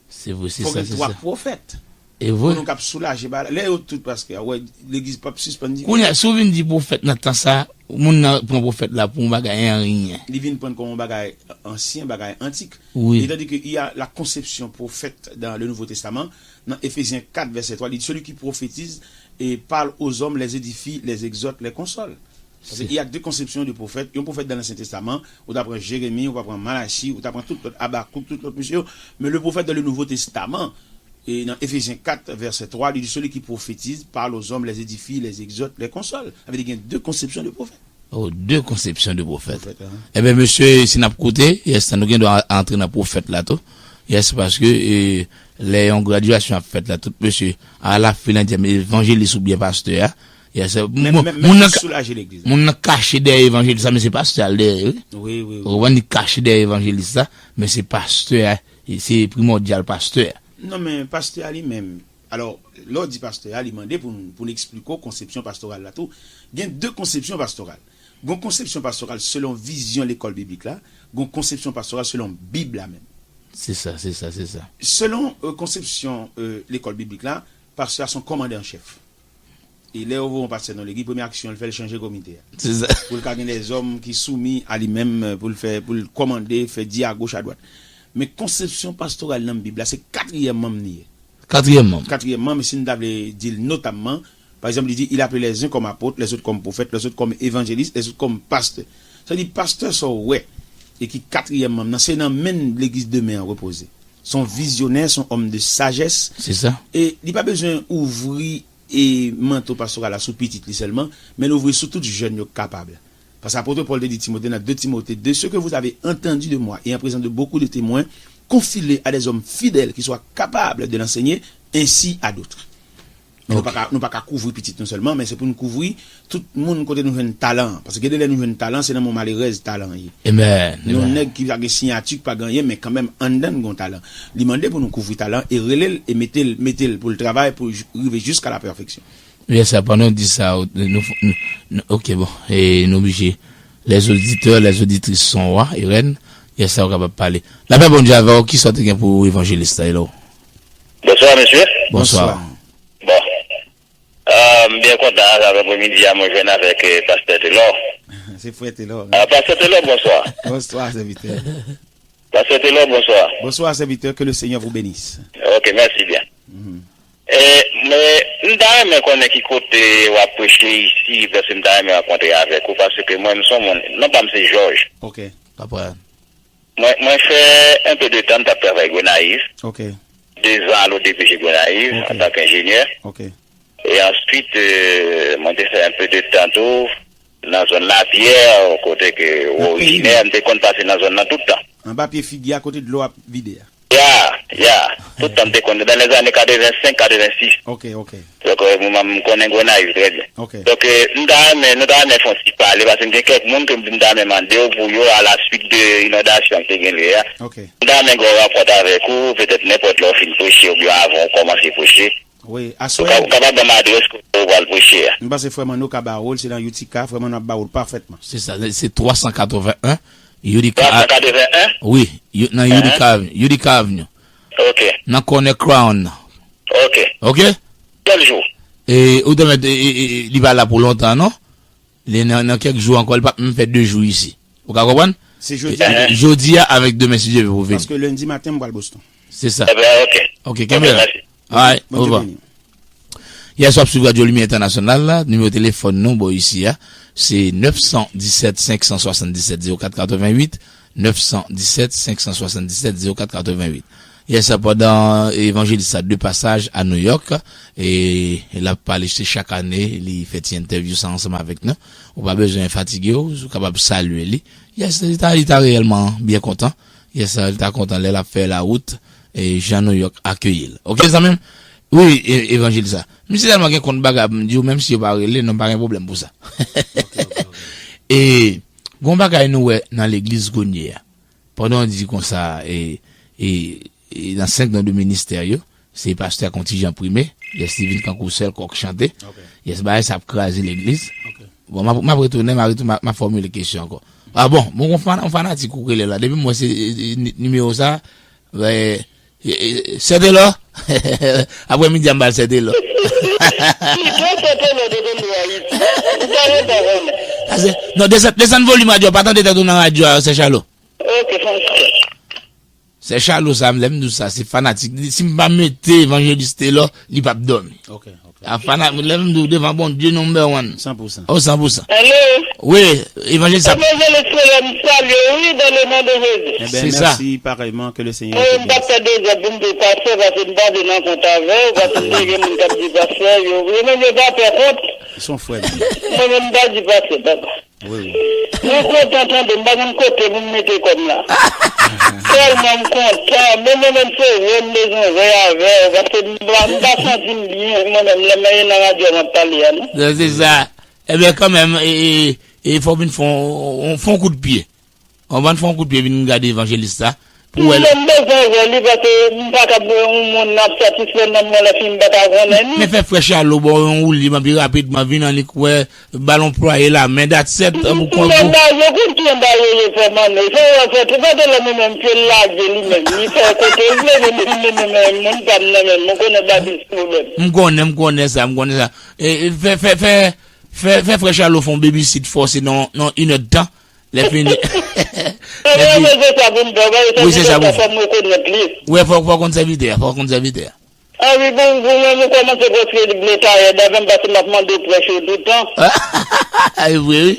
Se vre, se sa, se sa. Fò gen twa pwofèt. E vre. Pou nou kab soulaje bagay la. Lè yo tout, paske, wè, legliz p ap sispann di. Kounye a, si w vin di pwofèt nan tan sa, moun nan pran pwofèt la pou yon bagay anyen. Li vin pran kòm yon bagay ansyen, bagay antik. Wi. Etandike il y a la conception prophète dans le Nouveau Testament, nan Efezyen kat vèsè twa, li di, celui qui prophétise et parle aux hommes, les édifie, les exhorte, les console. Paske il y a deux conceptions de prophètes. Yon pwofèt dans l'Ancien Testament, ou ta pran Jeremi, ou ta pran Malachi, ou ta pran tout lòt, Abakouk, tout lòt mesye yo. Men le prophète dans le Nouveau Testament, e nan Efezyen kat vèsè twa, li di, celui qui prophétise parle aux hommes, les édifie, les exhorte, les console. Sa vle di gen de konsepsyon de pwofèt. Oh, de konsepsyon de pwofèt. Pwofèt, ahan. Ebyen, mesye, si n ap koute, yes, nou gen dwa antre nan pwofèt la tou. Yes, paske, e, lè yon gradyasyon ap fèt la, tout mesye, a la fin, l ap di, evanjelis oubyen pastè a. Yes, men, moun, men, men moun nan ka-, soulaje legliz la. Moun nan kache dèyè evanjelis la, men se pastè a l dèyè, wi. Wi, wi, wi. Ou konprann, li kache dèyè evanjelis la, men se pastè a, e se primòdyal pastè a. Non, men pastè a li menm, alò, lè w di pastè a, li mande pou n, pou n eksplike w konsepsyon pastoral la tou. Gen de konsepsyon pastoral. Gen konsepsyon pastoral selon vizyon lekòl biblik la, gen konsepsyon pastoral selon Bib la menm. Se sa, se sa, se sa. Selon, e, konsepsyon, e, lekòl biblik la, pastè a se yon kòmandan an chèf. E lè yo voye yon pastè nan legliz, premye aksyon l fè, l chanje komite a. Se sa. Pou l ka gen dèzòm ki soumi a li menm, pou l fè, pou l kòmande, fè di agoch, adwat. Men konsepsyon pastoral nan Bib la, se katriyèm manm li ye. Katriyèm manm. Katriyèm manm, si n ta vle di l notamman, pa egzanp, li di, il appelle les uns comme apôtres, les autres comme prophètes, les autres comme évangélistes, les autres comme pasteurs. Sa vle di, pastè sa w wè, e ki katriyèm manm nan, se nan men n legliz demen an repoze. Se yon vizyonè, se yon òm de sajès. Se sa. E li pa bezwen ouvri e manto pastoral la sou pitit li sèlman, men l ouvri sou tout jèn yo k kapab. Paske apot Pòl te di Timote nan de Timote, de ce que vous avez entendu de moi et en présence de beaucoup de témoins, confie-le à des hommes fidèles qui soient capables de l'enseigner ainsi à d'autres. E nou pa ka, nou pa ka kouvri pitit nou sèlman, men se pou nou kouvri tout moun kote nou jwenn talan an. Paske gen de lè nou jwenn talan, se nan men yon malerèz talan an ye. Amen. Yon nèg ki pa gen siyati, ki pa gen anyen, men kanmenm anndan l gen yon talan. Li mande pou nou kouvri talan e rele l e mete l, mete l pou l travay pou l rive jiska la pèfeksyon. Yes, sa, pandan w di sa, nou, nou, nou, ok, bon, e nou oblije. Les auditeurs, les auditrices sont rois et reines. Yes, sa, ou kapab pale. Lapè Bondye avè w, kisa w te gen pou evanjelis la, hello? Bonswa, mesye. Bonswa. Bonswa. Bon. Ah, m byen kontan, sa, aprèmidi a, mwen jwenn avèk, eh, pastè Telò. Se frè Telò, wi. Ah, pastè Telò, bonswa. Bonswa, sèvitè. Pastè Telò, bonswa. Bonswa, sèvitè, que le Seigneur vous bénisse. Ok, mèsi byen. Mhm. Eh, men, m ta renmen konnen ki kote w ap preche isi, paske m ta renmen rankontre avèk ou, paske mwen, m se yon moun, non pa m se Jòj. Ok. Papa. Mwen, mwen fè un peu de temps, m t ap travay Gonayiv. Ok. De zan al O D P G Gonayiv, ok, antanke enjenyè. Ok. E answit, euh, mwen te fè un peu de temps tou nan zòn Lapyè, kote ke ou orijinè, m te konn pase nan zòn nan tout tan. Anba pye figi a kote dlo ap vide a. Ya, ya. Tout tan m te konn, dans les années quatre-vingt-cinq, quatre-vingt-six. Ok, ok. Donk, euh, mwen, m konnen Gonayiv trè byen. Ok. Donk, euh, m ta renmen, nou ta renmen fè yon ti pale, paske m gen kèk moun ke m di m ta renmen mande w pou yo, à la suite de inondasyon ki te gen lye a. Ok. M ta renmen gen yon rankont avèk ou, petèt nenpòt lè w fin preche oubyen avan w kòmanse preche. Wi, aswè. Ou ka, ou kapab ban m adrès kote ou pral preche a. M panse frè Manno ka ba ou l, se nan Utica, frè Manno ap ba ou l pafètman. Se sa, se twa san katreven en, Utica. Twa san katreven en? Wi, nan Utica Avenue, Utica Avenue. Ok. Nan kònè Crown nan. Ok. Ok? Kèl jou? E, ou te mèt, e, e, e, li pa la pou lontan, non? Li nan, nan kèk jou ankò, li p ap menm fè de jou isi. Ou ka konprann? Se jodi a. Jodi a avèk demen, si Dye vle, pou vini. Paske lendi maten, m pral Boston. Se sa. Ebyen, ok. Ok, kenbe la. Mèsi. Alright, Bondye beni. Yes, w ap swiv Radyo Limyè Entènasyonal la. Nimewo telefòn nou, bò isi a, se nèf san disèt, senk san swasanndisèt, zewo kat katrevenn uit, nèf san disèt, senk san swasanndisèt, zewo kat katrevenn uit. Yes, pandan evanjelis sa de pasaj a New York, e l ap pale, se chak ane, li fè ti entèvyou sa ansanm avèk nou. Ou pa bezwen fatige w, ou kapab salye li. Yes, li ta, li ta reyèlman byen kontan. Yes, li ta kontan lè l ap fè lawout, e jan New York akeyi l. Ok, zanmi m? Wi, e, evanjelis sa. Misye tèlman gen kont bagay pou m di w, menm si yo pa rele, non, pa gen pwoblèm pou sa. E, gon bagay nou wè nan legliz kounye a. Pandan w di konsa, e, e, e nan senk non de ministè yo, se pastè a k on ti jan prime, yes, li vin kankou sèl kòk chante. Ok. Yes, bagay sa ap kraze legliz. Ok. Bon, m ap, m ap retounen, m a retou-, m a, m a fòmile kesyon ankò. A bon, bon, yon fana-, yon fanatik ou k rele la. Depi m wè se, e, e, ni-, nimewo sa, e, e, e, Sè Telò, aprè midi a m ba l Sè Telò. Pito Sè Telò te tonbe Ayiti. Ou pa gen pa konnen. Sa se, non, desann, desann volim radyo a, pa tande tèt ou nan radyo a, Sè Chalo. Ok, fanse. Sè Chalo sa, lè m di w sa, se fanatik. Si m pa mete Evanjelis Telò, li p ap dòmi. Ok, ok. A fana-, lè m di w devan Bondye number one. San pou san. Oh, san pou san. Hello. Wi, Evanjelis sa. Evanjelis Telò, m salye w, wi, dans le nom de Jésus. Ebyen, mèsi parèyman, ke le Senyè te benisse. Mwen, m p ap fè dezòd pou m te pase, paske m pa vle nan kont avè w, paske m te gen moun k ap di pastè, yo, yo menm yo pa pè kont. Se yon frè m. Mwen menm, m pa di pastè, papa. Wi, wi. Mwen kontan tande, m pa konn kote pou m mete kò m la. Tèlman m kontan, men mwen menm se wè m bezwen wè avè w, paske m pa, m pa santi m byen, mwen menm, lè mwen ye nan radyo a m ap pale a, non. Non, se sa. Ebyen, kanmenm, e, e, e fò w vin fè yon, fè yon kout pye. Anvan n fè yon kout pye, vin gade evanjelis sa. Pou wè l. Mwen bezwen wè li, paske m pa kab wè yon moun ap satisfè nanm mwen lè fi m pa ta konnen li. Men fè frè Chalo ba w yon woulib anpi rapidman, vin annik wè, ba l yon plwaye lamen, that's it, pou konn. Lè m ba yo, konn ki m ba yo ye fè manno. Fè yo fè tou, pa de lè men menm pye l lage li menm. Li fè kote l vle, men li men menm moun pa m nan menm. Mwen konnen ba plis pwoblèm. M konnen, m konnen sa, m konnen sa. E, e, fè, fè, fè, fè, fè frè Chalo fè yon babysit fòse nan, nan inèdtan. Lè fini. Lè fini. Wi, se sa pou m fè. Wi, fò, fò konn sèvitè a, fò konn sèvitè a. A wi, bon, bon, mwen, mwen kòmanse prèske vle tayè, dapre m, paske m ap mande w prèch yo toutan. A, e vre, wi.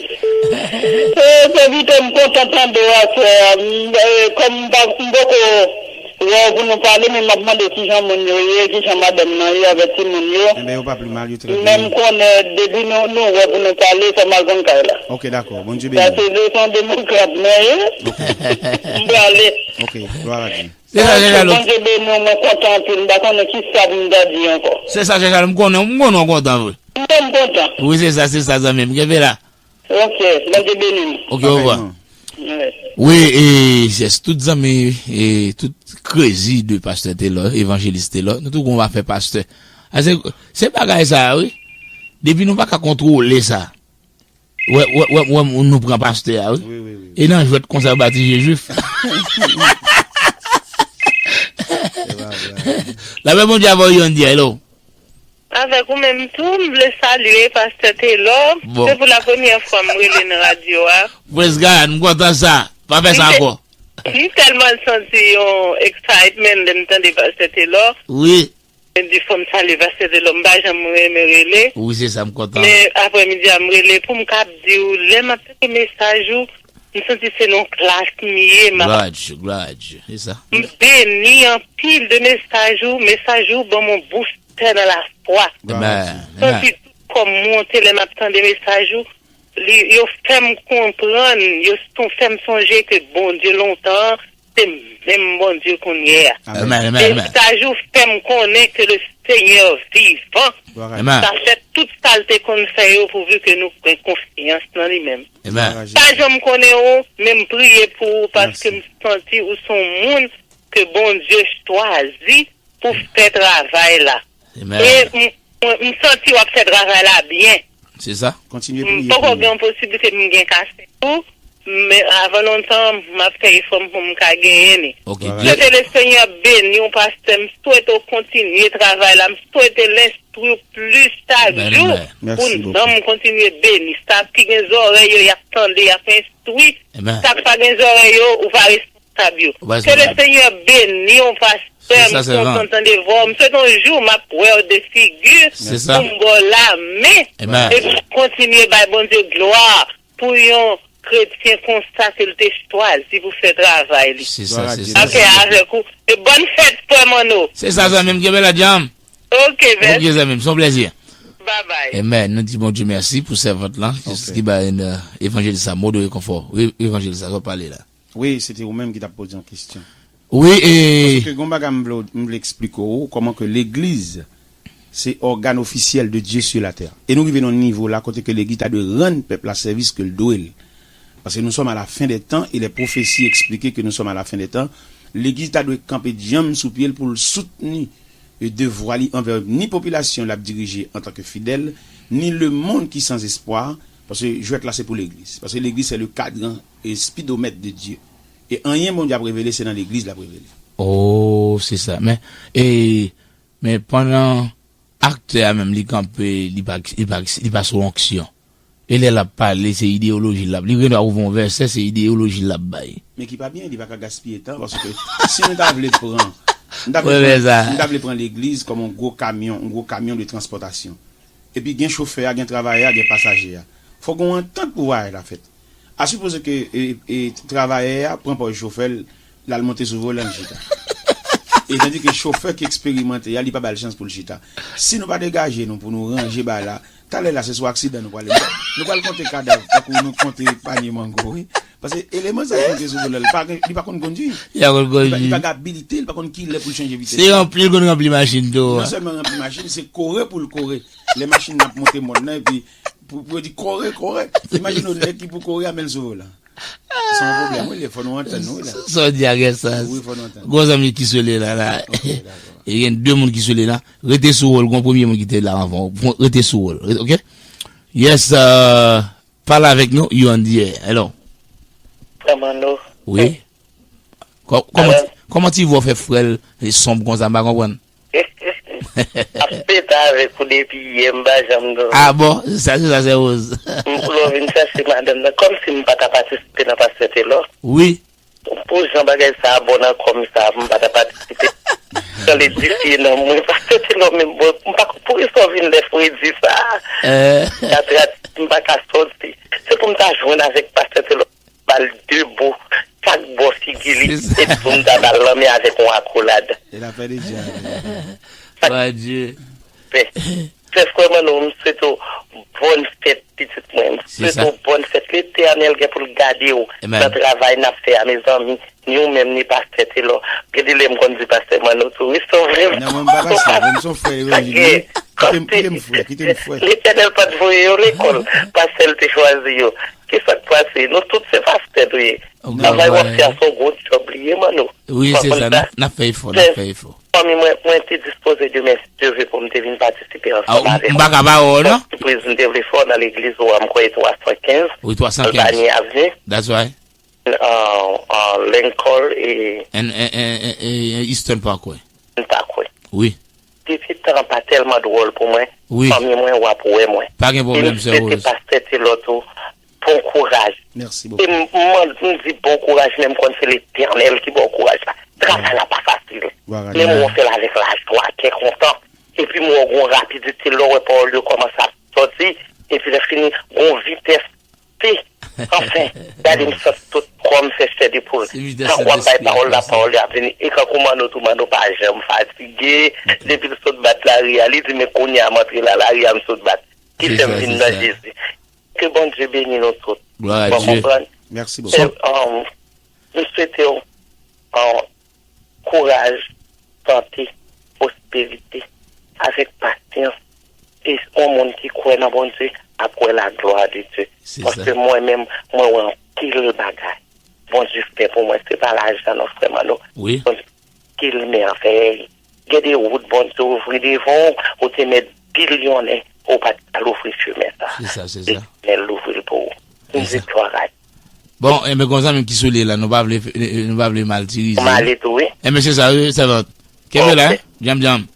E, sèvitè, m kontan tande w aswè a. M, e, kòm m pa, m poko wè w pou nou pale, men m ap mande w kijan moun yo ye, kijan madanm nan ye avèk timoun yo. Enben, yo pa pli mal, yo trè byen. Men m konnen, depi nou, nou wè pou nou pale, fò m al konn kay la. Ok, dakò. Bondye beni w. Paske se yon demokrat mwen ye. Ok. M prale. Ok, glwa a Dye. Se sa, Jean Charles. Bondye beni w, mwen kontan anpil. M pa konnen kisa pou m ta di ankò. Se sa, Jean Charles, m konnen, m konnen w kontan vre. M kontan. Wi, se sa, se sa, zanmi m. Kenbe la. Ok, Bondye beni nou. Ok, au revoir. Wi, e, yes, tout zanmi, e, tout krezi de pastè Telò, evanjelis Telò, nou tou gon afè pastè. A, se, se bagay sa, wi. Depi nou pa ka kontwole sa. Wè, wè, wè, wè, nou pran pastè a, wi. Wi, wi, wi. E nan jwèt konsa yo batize jwif. Se pa vre. Lapè Bondye avè w, Yondia, hello. Avèk ou menm tou, m vle salye pastè Telò. Bon. Se pou la premyè fwa m rele nan radyo a. Praise God, m kontan sa. Pa fè sa ankò. M tèlman santi yon excitement lè m tande pastè Telò. Wi. M di fò m salye pastè Telò, m pa janm renmen rele. Wi, se sa, m kontan. Men aprèmidi a, m rele pou m ka di w, lè m ap tande mesaj ou, m santi se nan yon klas m ye, m ap Glwa a Dye, glwa a Dye, se sa. M beni anpil de mesaj ou, mesaj ou ban m yon boustè nan lafwa. Glwa a Dye. Santi tout kò m monte lè m ap tande mesaj ou. Li, yo fè m konprann, yo son-, fè m sonje ke Bondye lontan an, se menm Bondye kounye a. Amen, amen, amen. E sa jou fè m konnen ke le Seigneur vivant, sa fè tout sa l te konn fè yo pouvi ke nou gen konfyans nan li menm. Amen. Pa janm konnen ou, men m priye pou ou paske m santi ou se yon moun ke Bondye chwazi pou fè travay la. Amen. E m, m, m santi w ap fè travay la byen. Se sa. Kontinye priye pou li. M poko gen yon posiblite pou m gen kase tou, men avan lontan, m ap fè efò m pou m ka genyen li. Ok, m swete le Senyè beni w, pastè. M swete w kontinye travay la. M swete l enstwi w plis chak jou pou nanm kontinye beni. Sa ki gen zòrèy yo, y ap tande, y ap enstwi. Sa k pa gen zòrèy yo, ou pa responsab yo. Ke le Senyè beni w, pastè. M kontan tande vwa w. M swete yon jou m ap wè w de figi pou m ba w lamen epi kontinye bay Bondye glwa pou yon kretyen konsa ke l te chwazi pou fè travay li. Se sa, se sa. Ak avèk ou. E bòn fèt, frè Manno. Se sa, zanmi m, kenbe la djanm. Ok, mèsi. Ok, zanmi m, se yon plezi. Bye bye. Amen. Nou di Bondye mèsi pou sèvant lan ki ba nou evanjelis sa mo de rekonfò. Wi, evanjelis sa, sa w pale la. Wi, se te ou menm ki t ap poze yon kesyon. Wi, e paske gon bagay m vle, m vle eksplike w, kòman ke legliz se organe ofisyèl de Dieu sur la terre. E nou rive nan yon nivo la kote ke legliz ta dwe rann pèp la sèvis ke l dwe l. Parce que nous sommes à la fin des temps et les prophéties expliquent que nous sommes à la fin des temps. Legliz ta dwe kanpe djanm sou pye l pou l soutni e devwa li anvè ni popilasyon l ap dirije antanke fidèl, ni lemonn ki san espwa, paske jwèt la se pou legliz. Paske legliz se le kadran e spidomèt de Dye. E anyen Bondye ap revele, se nan legliz l ap revele. Oh, se sa. Men, e, men pandan aktè a menm, li kanpe, li pa, li pa, li pa sou onksyon. E lè l ap pale, se ideyoloji l ap, li gen dwa ouvri yon vèsè, se ideyoloji l ap bay. Men ki pa byen, li pa ka gaspiye tan, paske si nou ta vle pran, nou ta vle pran, nou ta vle pran legliz kòm yon gwo kamyon, yon gwo kamyon de transpòtasyon. Epi gen chofè a, gen travayè a, gen pasaje a. Fòk gen yon antant pou vwayaj la fèt. A sipoze ke, e, e, travayè a pran pòz chofè l, l al monte sou volan l chita. E tandi ke chofè ki eksperimante a, li pa ba l chans pou l chita. Si nou pa degaje nou pou nou ranje bagay la, talè la se sou aksidan nou prale. Nou pral konte kadav, tankou nou konte panye mango, wi. Paske eleman sa ki monte sou volan l, li pa gen, li pa konn kondui. Li pa konn kondui. Li pa, li pa gen abilite, li pa konn kilè pou l chanje vitès. Se ranpli l konn ranpli machin tou. Non sèlman ranpli machin, se kore pou l kore. Lè machin nan ap monte mòn nan, epi pou, pou yo di kore, kore. Imajine w nèg ki pou kore a, men l sou volan. Se yon pwoblèm, wi, lè fò nou antann, wi, la. Sa w di a gen sans. Wi, fò nou antann. Gwo zanmi ki sou li la, la. Ok, dakò. E gen de moun ki sou li la. Rete sou wòl, gon premye moun ki te la anvan w. Rete sou wòl, ok? Yes, euh, pale avèk nou, you on the air. Hello. Kòman nou? Wi. Kò-, kòman ti, kòman ti vwa fè frèl e sonb konsa, m pa konprann. Ap pete avèk ou depi yè, m pa janm dòmi. Ah bon? Se sa, se sa, se Rose. M vle w vin chache madanm nan, kòmsi m pa ta patisipe nan pastè Telò. Wi. Pou jan bagay sa a bon nan kò m sa, m pa ta patisipe. Jan l edifye nanm mwen, pastè Telò, men bon, m pa, poukisa w vin lè fredi sa a? Katrat, m pa ka sòti. Se pou m ta jwenn avèk pastè Telò. Ba l de bo, chak bò figi li, epi pou m ta ba l lanmen avèk yon akolad. E l ap fè deja. Bondye. Fè, fè frè Manno, m swete w bòn fèt, pitit mwen. M swete w bòn fèt. Letènèl gen pou l gade w nan travay n ap fè a, mezanmi. Ni ou menm, ni pastè Telò. Gen de lè m konn di pastè Manno tou, wi, se vre. Non, mwen m pa pastè, mwen m se yon frè evanjelik. Kite m, kite m frè, kite m frè. Letènèl pa t voye yo lekòl, pastè l te chwazi yo. Kisa k pase? Nou tout se pastè nou ye. Travay w ap fè a se yon gwo djòb li ye, Manno. Wi, se sa, n ap, n ap fè efò, n ap fè efò. Fanmi mwen, mwen te dispoze demen, si Dye ve, pou m te vin patisipe ansanm avè w. M pa ka pa wè w, non. Sipriz m te vle fè w nan legliz ou a, m kwè e twa san kenz, Albany Avenue. That's right. An, an Lincoln e Eastern Parkway. Parkway. Wi. Depi tan an pa tèlman dwòl pou mwen, wi, fanmi mwen, w ap wè mwen. Pa gen pwoblèm, sè Rose. E m swete pastè Telò tou bon kouraj. Mèsi bokou. E m, m, m di bon kouraj, men m konn se Letènèl ki ba w kouraj la. Travay la pa fasil. Men m wè w fè l avèk lajwa, kè kontan. Epi m wè w gon rapidite lè w wè pawòl yo kòmanse ap sòti. Epi lè fini, gon vitès. Pi, anfen, gade m sot tout kò m fè chè de poul. Tankou w ap bay pawòl la, pawòl la ap vini. E kankou Manno tou, Manno pa janm fatige. Depi l sot bat lari a, li di, men kounye a m antre la, lari a m sot bat. Ki fè m vin nan Jezi. Ke Bondye beni nou tout. Glwa a Dye. Mèsi bokou. M swete w an kouraj, sante, pwosperite, avèk pasyans. E yon moun ki kwè nan Bondye ap wè laglwa de Dye. Paske mwen menm, mwen wè anpil bagay Bondye fè pou mwen. Se pa lajan non, frè Manno. Bondye fè anpil mèvèy. Gen de wout Bondye ouvri devan w, ou te mèt bilyonè, ou pa t ka louvri chemen sa. Se sa, se sa. Letènèl louvri l pou ou. Yon viktwa rad. Bon, enben, gon zanmi m ki sou liy la, nou pa vle, nou pa vle matirize. M ale tou, wi. Enben, se sa, wi, sèvant. Kenbe la, hein? Djanm, djanm.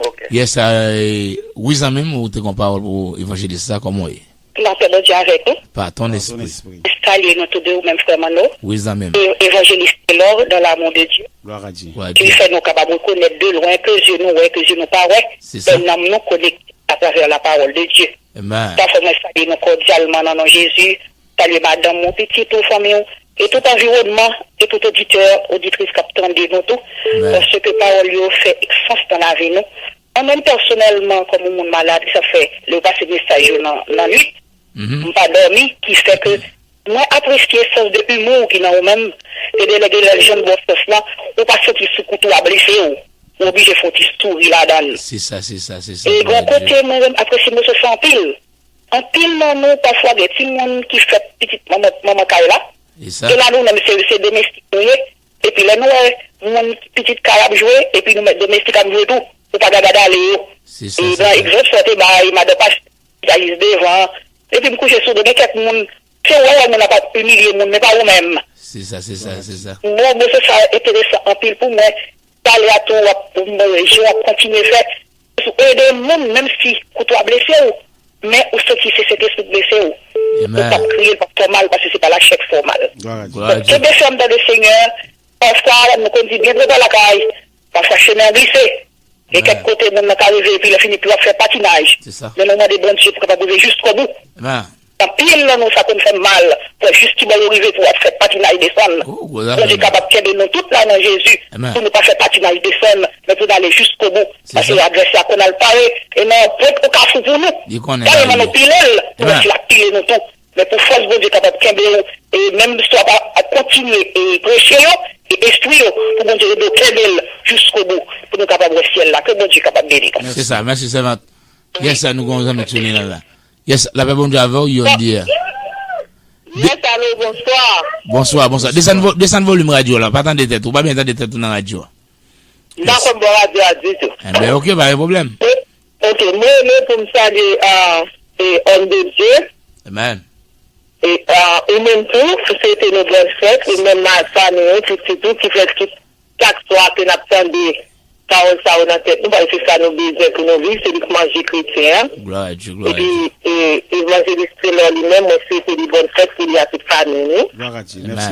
Ok. Yes, I, wi, zanmi m, ou te gon pawòl pou evanjelis sa, kòman w ye? Lapè Bondye avèk nou. Par ton esprit. Salye nou tou de, ou menm, frè Manno. Wi, zanmi m. E, evanjelis Telor, dans l'amour de Dieu. Gloire à Dieu. Ki fè nou kapab rekonèt de lwen ke zye nou wè, ke zye nou pa wè. Se sa. Lè nanm nou konekte atravè la parole de Dieu. Amen. Sa fè mwen salye nou kòdyalman nan non Jezi. Salye madanm ou, pitit ou, fanmi w, e tout anviwònman, e tout oditè, oditris k ap tande nou tou, paske pawòl yo fè sans nan lavi nou. Mwen menm pèsonèlman, kòm yon moun malad, sa fè, lè yo pase mesaj yo nan, nan nwit, m pa dòmi, ki fè ke mwen apresye sans de humour ki nan ou menm, e de lè, de lè, jan w ba w sans lan, ou pa santi sou kout ou a blese w, ou oblije fè yon ti souri ladan l. Se sa, se sa, se sa. E gon kote mwen menm apresye mesye sa anpil. Anpil nan nou, pafwa, gen timoun ki fèt pitit manman, manman kay la. E la, nou menm, se, se domestik nou ye. Epi lè nou wè moun pitit kay ap jwe, epi nou mèt domestik ap jwe tou, ou pa ka gade ale yo. E nan egzanp sa w te bay, madan pastè, ki ta jis devan, epi m kouche sou do, gen kèk moun, se ou wè moun ap imilye moun, men pa ou menm. Se sa, se sa, se sa. Bon, mesye sa enteresan anpil pou mwen. Pale a tou, w ap, jan w ap kontinye fè, ou ede moun, menm si kout ou a blese w, men ou santi se Sentespri k blese w. Ou p ap kriye, l p ap fè w mal, paske se pa lachè k fè w mal. Donk, kenbe fèm nan le Senyè. Pafwa, nou konn di byen prepa lakay, pafwa chemen an glise. Gen kèk kote moun nan ka rive, epi lè fini, epi w ap fè patinaj. Men nou mande Bondye pou kapab rive jiskobou. Anpil nan nou, sa konn fè m mal. Fò jis kibò yo rive pou w ap fè patinaj desann. Bondye kapab kenbe nou tout la nan Jezi, pou nou pa fè patinaj desann, men pou n ale jiskobou. Paske advèsè a konn al pare, e nan pwent yon kafou pou nou. Tèlman nou pile l, pou l ap pile nou tou. Men pou fòs Bondye kapab kenbe w, e menm si w ap kontinye e preche yo, e enstwi yo, pou Bondye ede w kenbe l jiskobou, pou nou kapab wè syèl la. Ke Bondye kapab beni nou. Se sa, mèsi sèvant. Yes, sa nou gon zanmi k sou liy la. Yes, lapè Bondye avè w, Yondiya. Yes, alo, bonswa. Bonswa, bonswa. Desann vo-, desann volim radyo la, pa tande tèt ou, pa byen tande tèt ou nan radyo a. M pa konn bò radyo a ditou. Enben, ok, pa gen pwoblèm. Ok, mwen rele pou m salye, ah, e, òm de Dye. Amen. E, ah, ou menm tou, swete nou bòn fèt, ou menm fanmi ou, pitit ou, ki fè tout chak swa ke n ap tande pawòl sa yo nan tèt nou, paske se sa nou bezwen pou nou viv, se li k manje kretyen an. Epi, e, evanjelis Telor li menm, mwen swete li bòn fèt pou li ak tout fanmi li.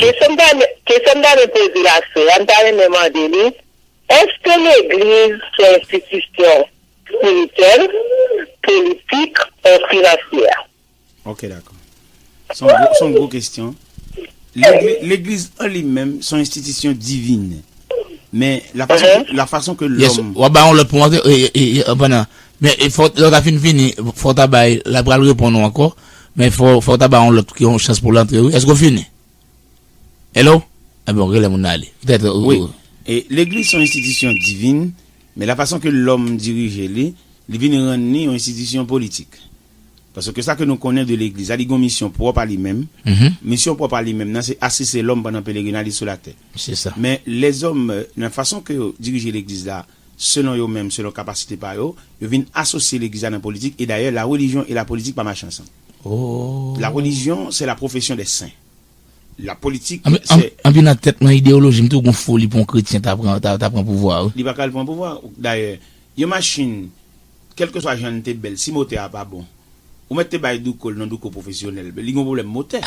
Kesyon m ta, kesyon m ta renmen poze la, sè a, m ta renmen mande li, èske legliz se yon enstitisyon espirityèl, politik, ou finansyè? Ok, dakò. Se yon gwo, se yon gwo kesyon. Legli-, legliz an li menm, se yon enstitisyon divin. Men, la fason ke, la fason ke lòm... Yes, w ap bay yon lòt pou antre, e, e, e, pandan. Men, e, fò, lè w ta fin fini, fò w ta bay, la pral reponn ou ankò, men fò, fò w ta bay yon lòt ki yon chans pou l antre, wi. Èske w fini? Hello? Enben, w rele moun nan ale. Petèt, ou, wi. E, legliz se yon enstitisyon divin, men la fason ke lòm dirije li, li vin rann li yon enstitisyon politik. Paske sa ke nou konnen de legliz la, li gon misyon pwòp a li menm. Misyon pwòp a li menm nan, se asiste lòm pandan pelerinaj li sou latè. Se sa. Men lèzòm, euh, nan fason ke yo dirije legliz la, selon yo menm, selon kapasite pa yo, yo vin asosye legliz la nan politik, e dayè, la religion et la politique pa mache ansanm. Oh. La religion, c'est la profession des saints. La politik, anpi, se anpi nan tèt mwen, ideyoloji m tou, gon foli pou yon kretyen ta pran, ta, ta pran pouvwa, wi. Li pa ka al pran pouvwa. Dayè, yon machin, kèlkeswa jan l te bèl, si motè a pa bon, ou mèt te bay douko l, non, douko pwofesyonèl, li gon pwoblèm motè.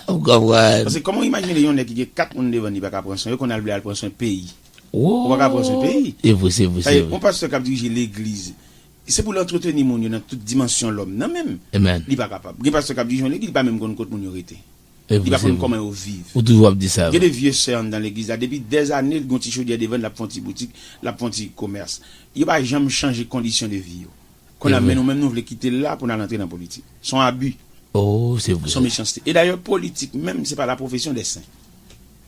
Ou konprann? Paske kòman w imajine yon nèg ki gen kat moun devan li pa ka pran swen yo, kounye a l vle al pran swen peyi? Ou pa ka pran swen peyi. Se vre, se vre, se vre. Yon pastè k ap dirije legliz, se pou l antreteni moun yo nan tout dimansyon lòm nan menm. Amen. Li pa kapab. Gen pastè k ap dirije yon legliz, li pa menm konn kot moun yo rete. Li pa konn kòman yo viv. Ou toujou ap di sa. Gen de vye sè anndan legliz la, depi dèzane, l gon ti chodyè devan l, l ap fè yon ti boutik, l ap fè yon ti komès. Yo pa janm chanje kondisyon de vi yo. Kounye a, men nou menm, nou vle kite l la pou n al antre nan politik. Se yon abi. Oh, se vre. Se yon mechanste. E dayè, politik menm, se pa la profesyon dè sen.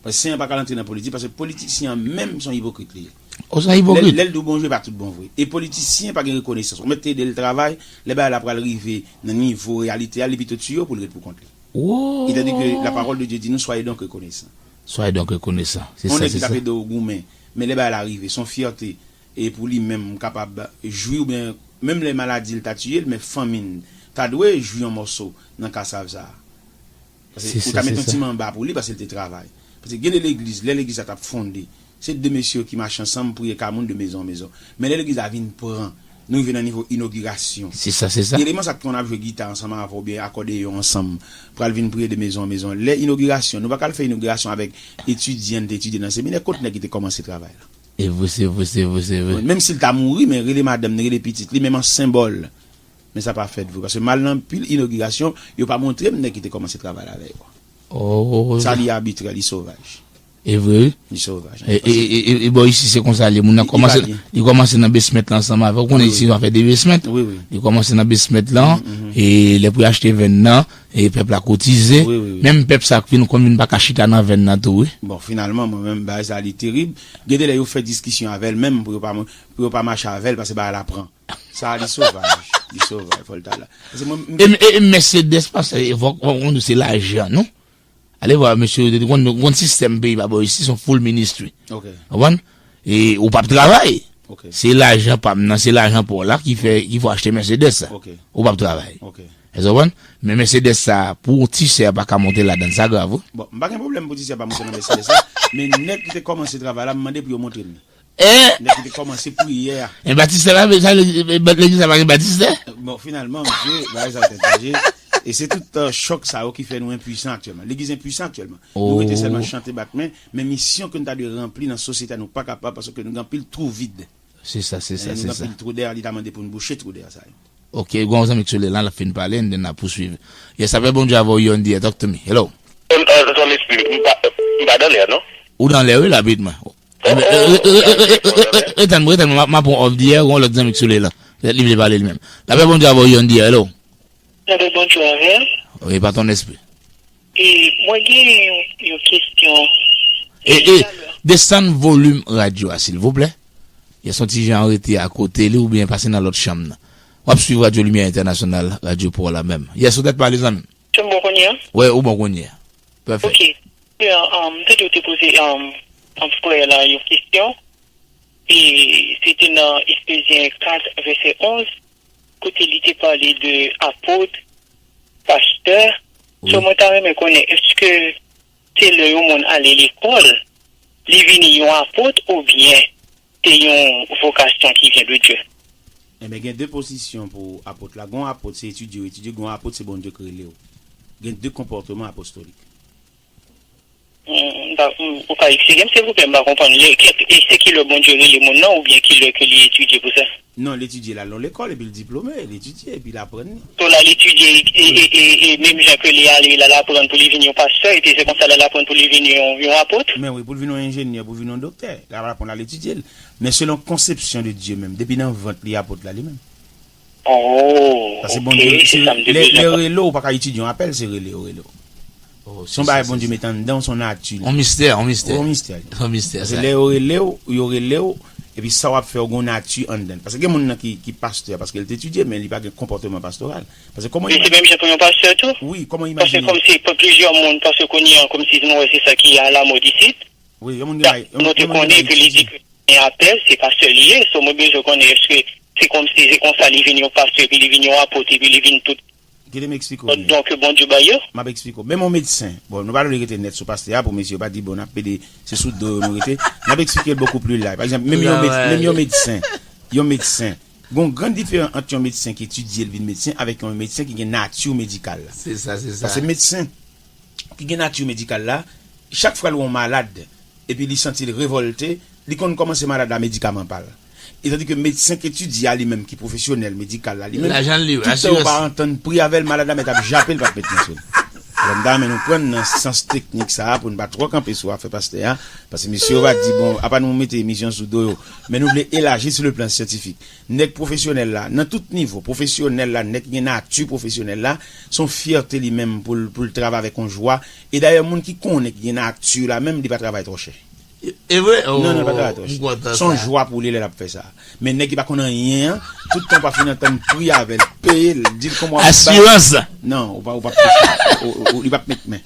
Paske Senyè pa ka antre nan politik, paske politisyen an menm se yon ipokrit li ye. O, se yon ipokrit. Lè l di w bonjou, e pa tout bon vre. E politisyen pa gen rekonesans. Ou mèt te ede l travay, lè bagay la pral rive nan nivo reyalite a, li pito tiye w pou l ret pou kont li. Etandike la parole de Dieu di nou, soyez donc reconnaissants. Soyez donc reconnaissants. Se sa, se sa. On nèg ki t ap ede w goumen, men lè bagay la rive, se yon fyète e pou li menm, m kapab jwi oubyen menm lè maladi l ta tiye l, men fanmi n ta dwe jwi yon mòso nan kasav sa a. Paske ou ta met yon ti manba pou li paske l te travay. Paske gen de legliz, lè legliz la t ap fonde, se de mesye yo ki mache ansanm, priye ka moun de mezon an mezon. Men lè legliz la vin pran, nou rive nan nivo inogirasyon. Se sa, se sa. Eleman sa k konn ap jwe gita ansanm avè w oubyen akòdeyon ansanm, pral vin priye de mezon an mezon. Lè inogirasyon, nou pa ka al fè inogirasyon avèk etidyan n te etidye nan seminè, kot nèg ki te kòmanse travay la? E vre, se vre, se vre, se vre. Menm si l ta mouri, men rele madanm ni, rele pitit li, menm an senbòl. Men sa pa fèt vre. Paske m al nan anpil inogirasyon, yo pa montre m nèg ki te kòmanse travay la avè yo. Oh. Sa li abitrè, li sovaj. E vre, wi. Li sovaj. E, e, e, e, e bò isi, se konsa li ye. Moun nan kòmanse, li kòmanse nan basement la ansanm avè w. Ou konnen isi, nou fè de basement. Wi, wi. Li kòmanse nan basement la, e lè pou y achte vèn nan, e pèp la kotize. Wi, wi, wi. Menm pèp sa k vin, konn vin pa ka chita nan vèn nan tou, wi. Bon, finalman, mwen menm, bagay sa li terib. Gen de lè yo fè diskisyon avè l menm pou yo pa, pou yo pa mache avè l, paske bagay la pran. Sa a, li sovaj. Li sovaj, fò l ta la. Paske mwen, m- E, e, e Mercedes, pastè, e fò, fò, fò nou se lajan, non? Ale vwa, mesye, ou konn, konn sistèm peyi pa bò isi, se yon full ministry. Ok. Konprann? E ou p ap travay. Ok. Se lajan pa m nan, se lajan pa w la ki fè, ki fè w achte Mercedes sa. Ok. Ou p ap travay. Ok. Èske w konprann? Men Mercedes sa, pou yon ti sè pa ka monte ladan l, sa grav, wi. Bon, m pa gen pwoblèm pou ti sè pa monte nan Mercedes la, men nèg ki te kòmanse travay la, m mande pou yo montre m li. Eh! Nèg ki te kòmanse priyè a. E batistè la, sa, legliz la pa gen batistè? Bon, finalman, mesye, bagay sa yo te chanje. E se tout, euh, chòk sa yo ki fè nou enpuisan aktyèlman. Legliz enpuisan aktyèlman. Nou rete sèlman chante, bat men, men misyon ke nou ta dwe ranpli nan sosyete a, nou pa kapab paske nou gen anpil twou vid. Se sa, se sa, se sa. Nou gen anpil twou dèyè, li ta mande pou nou bouche twou dèyè sa yo. Ok, gen yon zanmi k sou liy la, l ap fin pale, and then n a pouswiv. Yes, lapè Bondye avè w, you on the air, talk to me. Hello. Zanmi, m pa, m pa nan lè, non? Ou nan lè, wi, la, bit mwen. Retann mwen, retann mwen, m ap pran off the air, yon lòt zanmi k sou liy la. Petèt li vle pale li menm. Lapè Bondye avè w, you on the air, hello. Lapè Bondye avè w. Wi, pa ton espri. E mwen gen yon, yon kesyon. E, e, desann volim radyo a, silvouplè. Yes, yon ti jan rete akote li oubyen pase nan lòt chanm nan. W ap swiv Radyo Limyè Entènasyonal, radyo pa w la menm. Yes, ou tèt pale, zanmi. Tout bon kounye a? Wi, ou bon kounye a. Pèfè. Ok. Um, m tande w te poze, um, um, frè la yon kesyon. E se te nan Efezyen kat, vèsè onz, kote li te pale de apot, pastè. Wi. So, mwen ta renmen konnen, èske se lè yon moun ale lekòl, li vini yon apot, oubyen se yon vokasyon ki vyen de Dye? Ebyen, gen de pozisyon pou apot la. Gen yon apot, se etidye w etidye, gen yon apot, se Bondye k rele w. Gen de konpòteman apostolik. Mm, m pa, mm, ou ka eksplike m, silvouplè, m pa konprann. Lè, ke, e se ki lè Bondye rele moun nan, oubyen ki lè ke li etidye pou sa? Non, l etidye, l al nan lekòl, epi l diplome, l etidye, epi l aprann li. So, l al etidye, e, e, e, e, e menm jan ke li ale, l al aprann pou li vin yon pastè, epi se konsa l al aprann pou li vin yon, yon apot? Men wi, pou l vin yon enjenyè, pou l vin yon doktè, l al aprann, l al etidye l. Men selon konsepsyon de Dye menm, depi nan vant li apot la li menm. Oh, paske Bondye, ok, se sa m te bezwen konprann. Lè, lè yo rele w, ou pa ka etidye yon apèl, se rele yo rele w. Oh, se yon bagay Bondye met anndan w, se yon nati li. On mistè, on mistè. On mistè. On mistè, sa. Paske lè yo rele w, yo rele w, epi sa w ap fè, w gen yon nati anndan l. Paske gen moun nan ki, ki pastè, paske l te etidye, men li pa gen konpòteman pastoral. Paske kòman... E se menm jan pou yon pastè tou? Wi, kòman imajine? Paske kòmsi pou plizyè moun, paske kounye a, kòmsi nou wè se sa ki alamòd isit. Wi, yon moun gen, yon, nou te konnen ke li di ke gen apèl, se pastè li ye. So, mwen bezwen konnen èske se kòmsi se konsa li vin yon pastè, epi li vin yon apot, epi li vin tout. Kite m eksplike w byen. Don ke Bondye ba yo. M ap eksplike w. Menm yon medsen, bon, nou pa dwe rete nèt sou pastè a pou mesye yo pa di, bon, n ap pede, se sou do yo nou rete. N ap eksplike l beaucoup plus large. Pa egzanp, menm yon med-, menm yon medsen, yon medsen. Gen yon gran diferan ant yon medsen ki etidye l vin medsen avèk yon medsen ki gen nati medikal la. Se sa, se sa. Paske medsen ki gen nati medikal la, chak fwa l wè yon malad, epi li santi l revòlte, li konn kòmanse malad la medikaman pa l. E tandike medsen k etidye a li menm, ki pwofesyonèl medikal la li menm, tout tan yo pa antann pri avè l, malad la mèt ap jape, l p ap mèt nan swen. M ta renmen nou pran nan sans teknik sa a pou n pa twò kanpe sou afè pastè a, paske mesye yo va di, bon, apa nou mete misyon sou do yo, men nou vle elaji sou le plan syantifik. Nèg pwofesyonèl la, nan tout nivo, pwofesyonèl la, nèg ki gen nati pwofesyonèl la, se yon fyète li menm pou l, pou l travay avèk yon jwa. E dayè, moun ki konnen ki gen nati la menm, li pa travay twò chè. E vre? Non, non, li pa travay twò chè. Se yon jwa pou li lè l ap fè sa. Men nèg ki pa konn anyen an, tout tan w pa fin antann pri avè l, peye l, di l kòman w ap bay. Asirans. Non, ou pa, ou p ap touche. Ou, ou, ou, li p ap met men.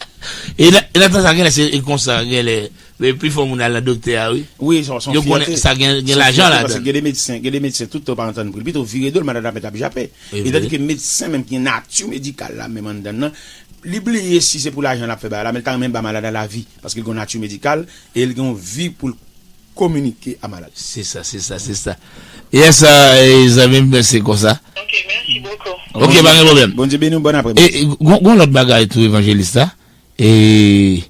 E nan, e nan tan sa, genlè se e konsa, genlè, men pifò moun al nan doktè a, wi. Wi, se, se yon fyète. Yo konnen sa gen, gen lajan ladan. Paske gen de medsen, gen de medsen, tout tan w pa antann pri l. Pito w vire do l, malad la mèt ap jape. E tandike medsen menm ki gen nati medikal la, menm anndan l nan, li bliye si se pou lajan l ap fè bagay la, men l ta renmen ba malad la lavi, paske l gen yon nati medikal, e l gen yon vi pou l kominike a malad. Se sa, se sa, se sa. Yes, e, zanmi m, se konsa. Ok, merci beaucoup. Ok, pa gen pwoblèm. Bondye beni w, bon apremidi. E, e, gon, gon lòt bagay tou, evanjelis la. E,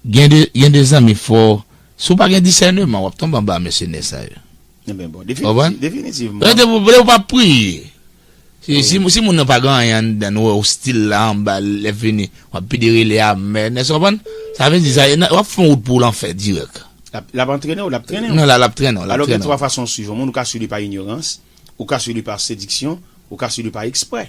gen de, gen de zanmi fò, si w pa gen disèneman, w ap tonbe anba mèsenè sa yo. Ebyen, bon, definitiv-, definitivman. Lè w pa priye. Si, si, si moun nan pa gen anyen anndan, nou wè ostil la anba, lè fini, w ap pede rele amèn. Èske w konprann? Sa vle di sa, w ap fè yon wout pou lanfè dirèk. L ap, l ap antrene w, l ap trennen w. Non, la, l ap trennen w, l ap trennen w. Alò, gen twa fason w swiv yon moun, ou ka swiv li pa inyorans, ou ka swiv li pa sediksyon, ou ka swiv li pa eksprè.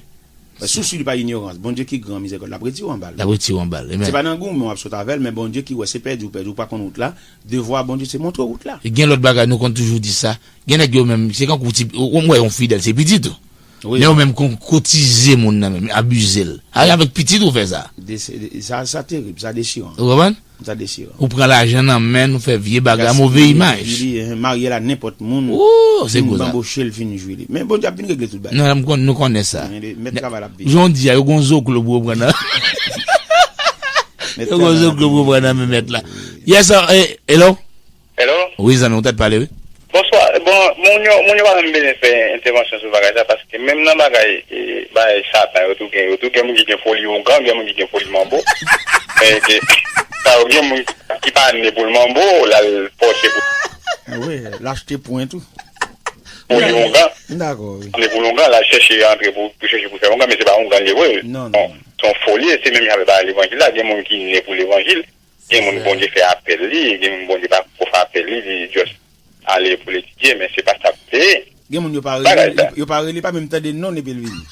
Si w swiv li pa inyorans, Bondye ki gran mizèrikòd, l ap retire w anba l. L ap retire w anba l, amen. Se pa nan goumen w ap sot avè l, men Bondye ki wè se pèdi w pèdi, ou pa konn wout la, devwa Bondye se montre w wout la. E gen lòt bagay, nou konn toujou di sa. Gen nèg yo menm, se kankou ti, ou, ou wè yon fidèl, se pitit ou. Wi. Men yo menm kon kotize moun nan menm, abize l. A, avèk pitit ou fè sa. De-, se, de-, sa, sa terib, sa dechiran. Ou konprann? Sa dechiran. Ou pran lajan nan men l, ou fè vye bagay, move imaj. Gaspiye vi li, eh, marye l a nenpòt moun. Oh, se gwo sa. Vin banboche l, vin jwi li. Men Bondye ap vin regle tout bagay. Non, m konn, nou konnen sa. Men, mèt travay l ap viv. Jan w di a, yo gon zoklo pou yo pran nan. Yo gon zoklo pou yo pran nan men mèt la. Yes, sir. Eh, hello? Hello? Wi, zanmi, ou tèt pale, wi. Bonswa. Bon, moun yo, moun yo pa menm bezwen fè entèvansyon sou bagay sa, paske menm nan bagay, e, bagay Satan, yo tou gen, yo tou gen moun ki gen foli ougan, gen moun ki gen foli manbo. Men, gen, sa yo gen moun ki pa ne pou l manbo, l al fòse pou. Ah wi, l achte pwen tou. Foli ougan. M dakò, wi. Ne pou l ougan, l al chèche antre pou, pou chèche pou fè ougan, men se pa ougan li ye vre. Non, non. Se yon foli, se menm jan avèk bagay levanjil la, gen moun ki ne pou levanjil. Gen moun Bondye fè apèl li, gen moun Bondye pa ko fè apèl li, li just ale pou l etidye, men se pa sa pou te ye. Gen moun yo pa rele, yo pa rele, pa menm tande non l epi l vini.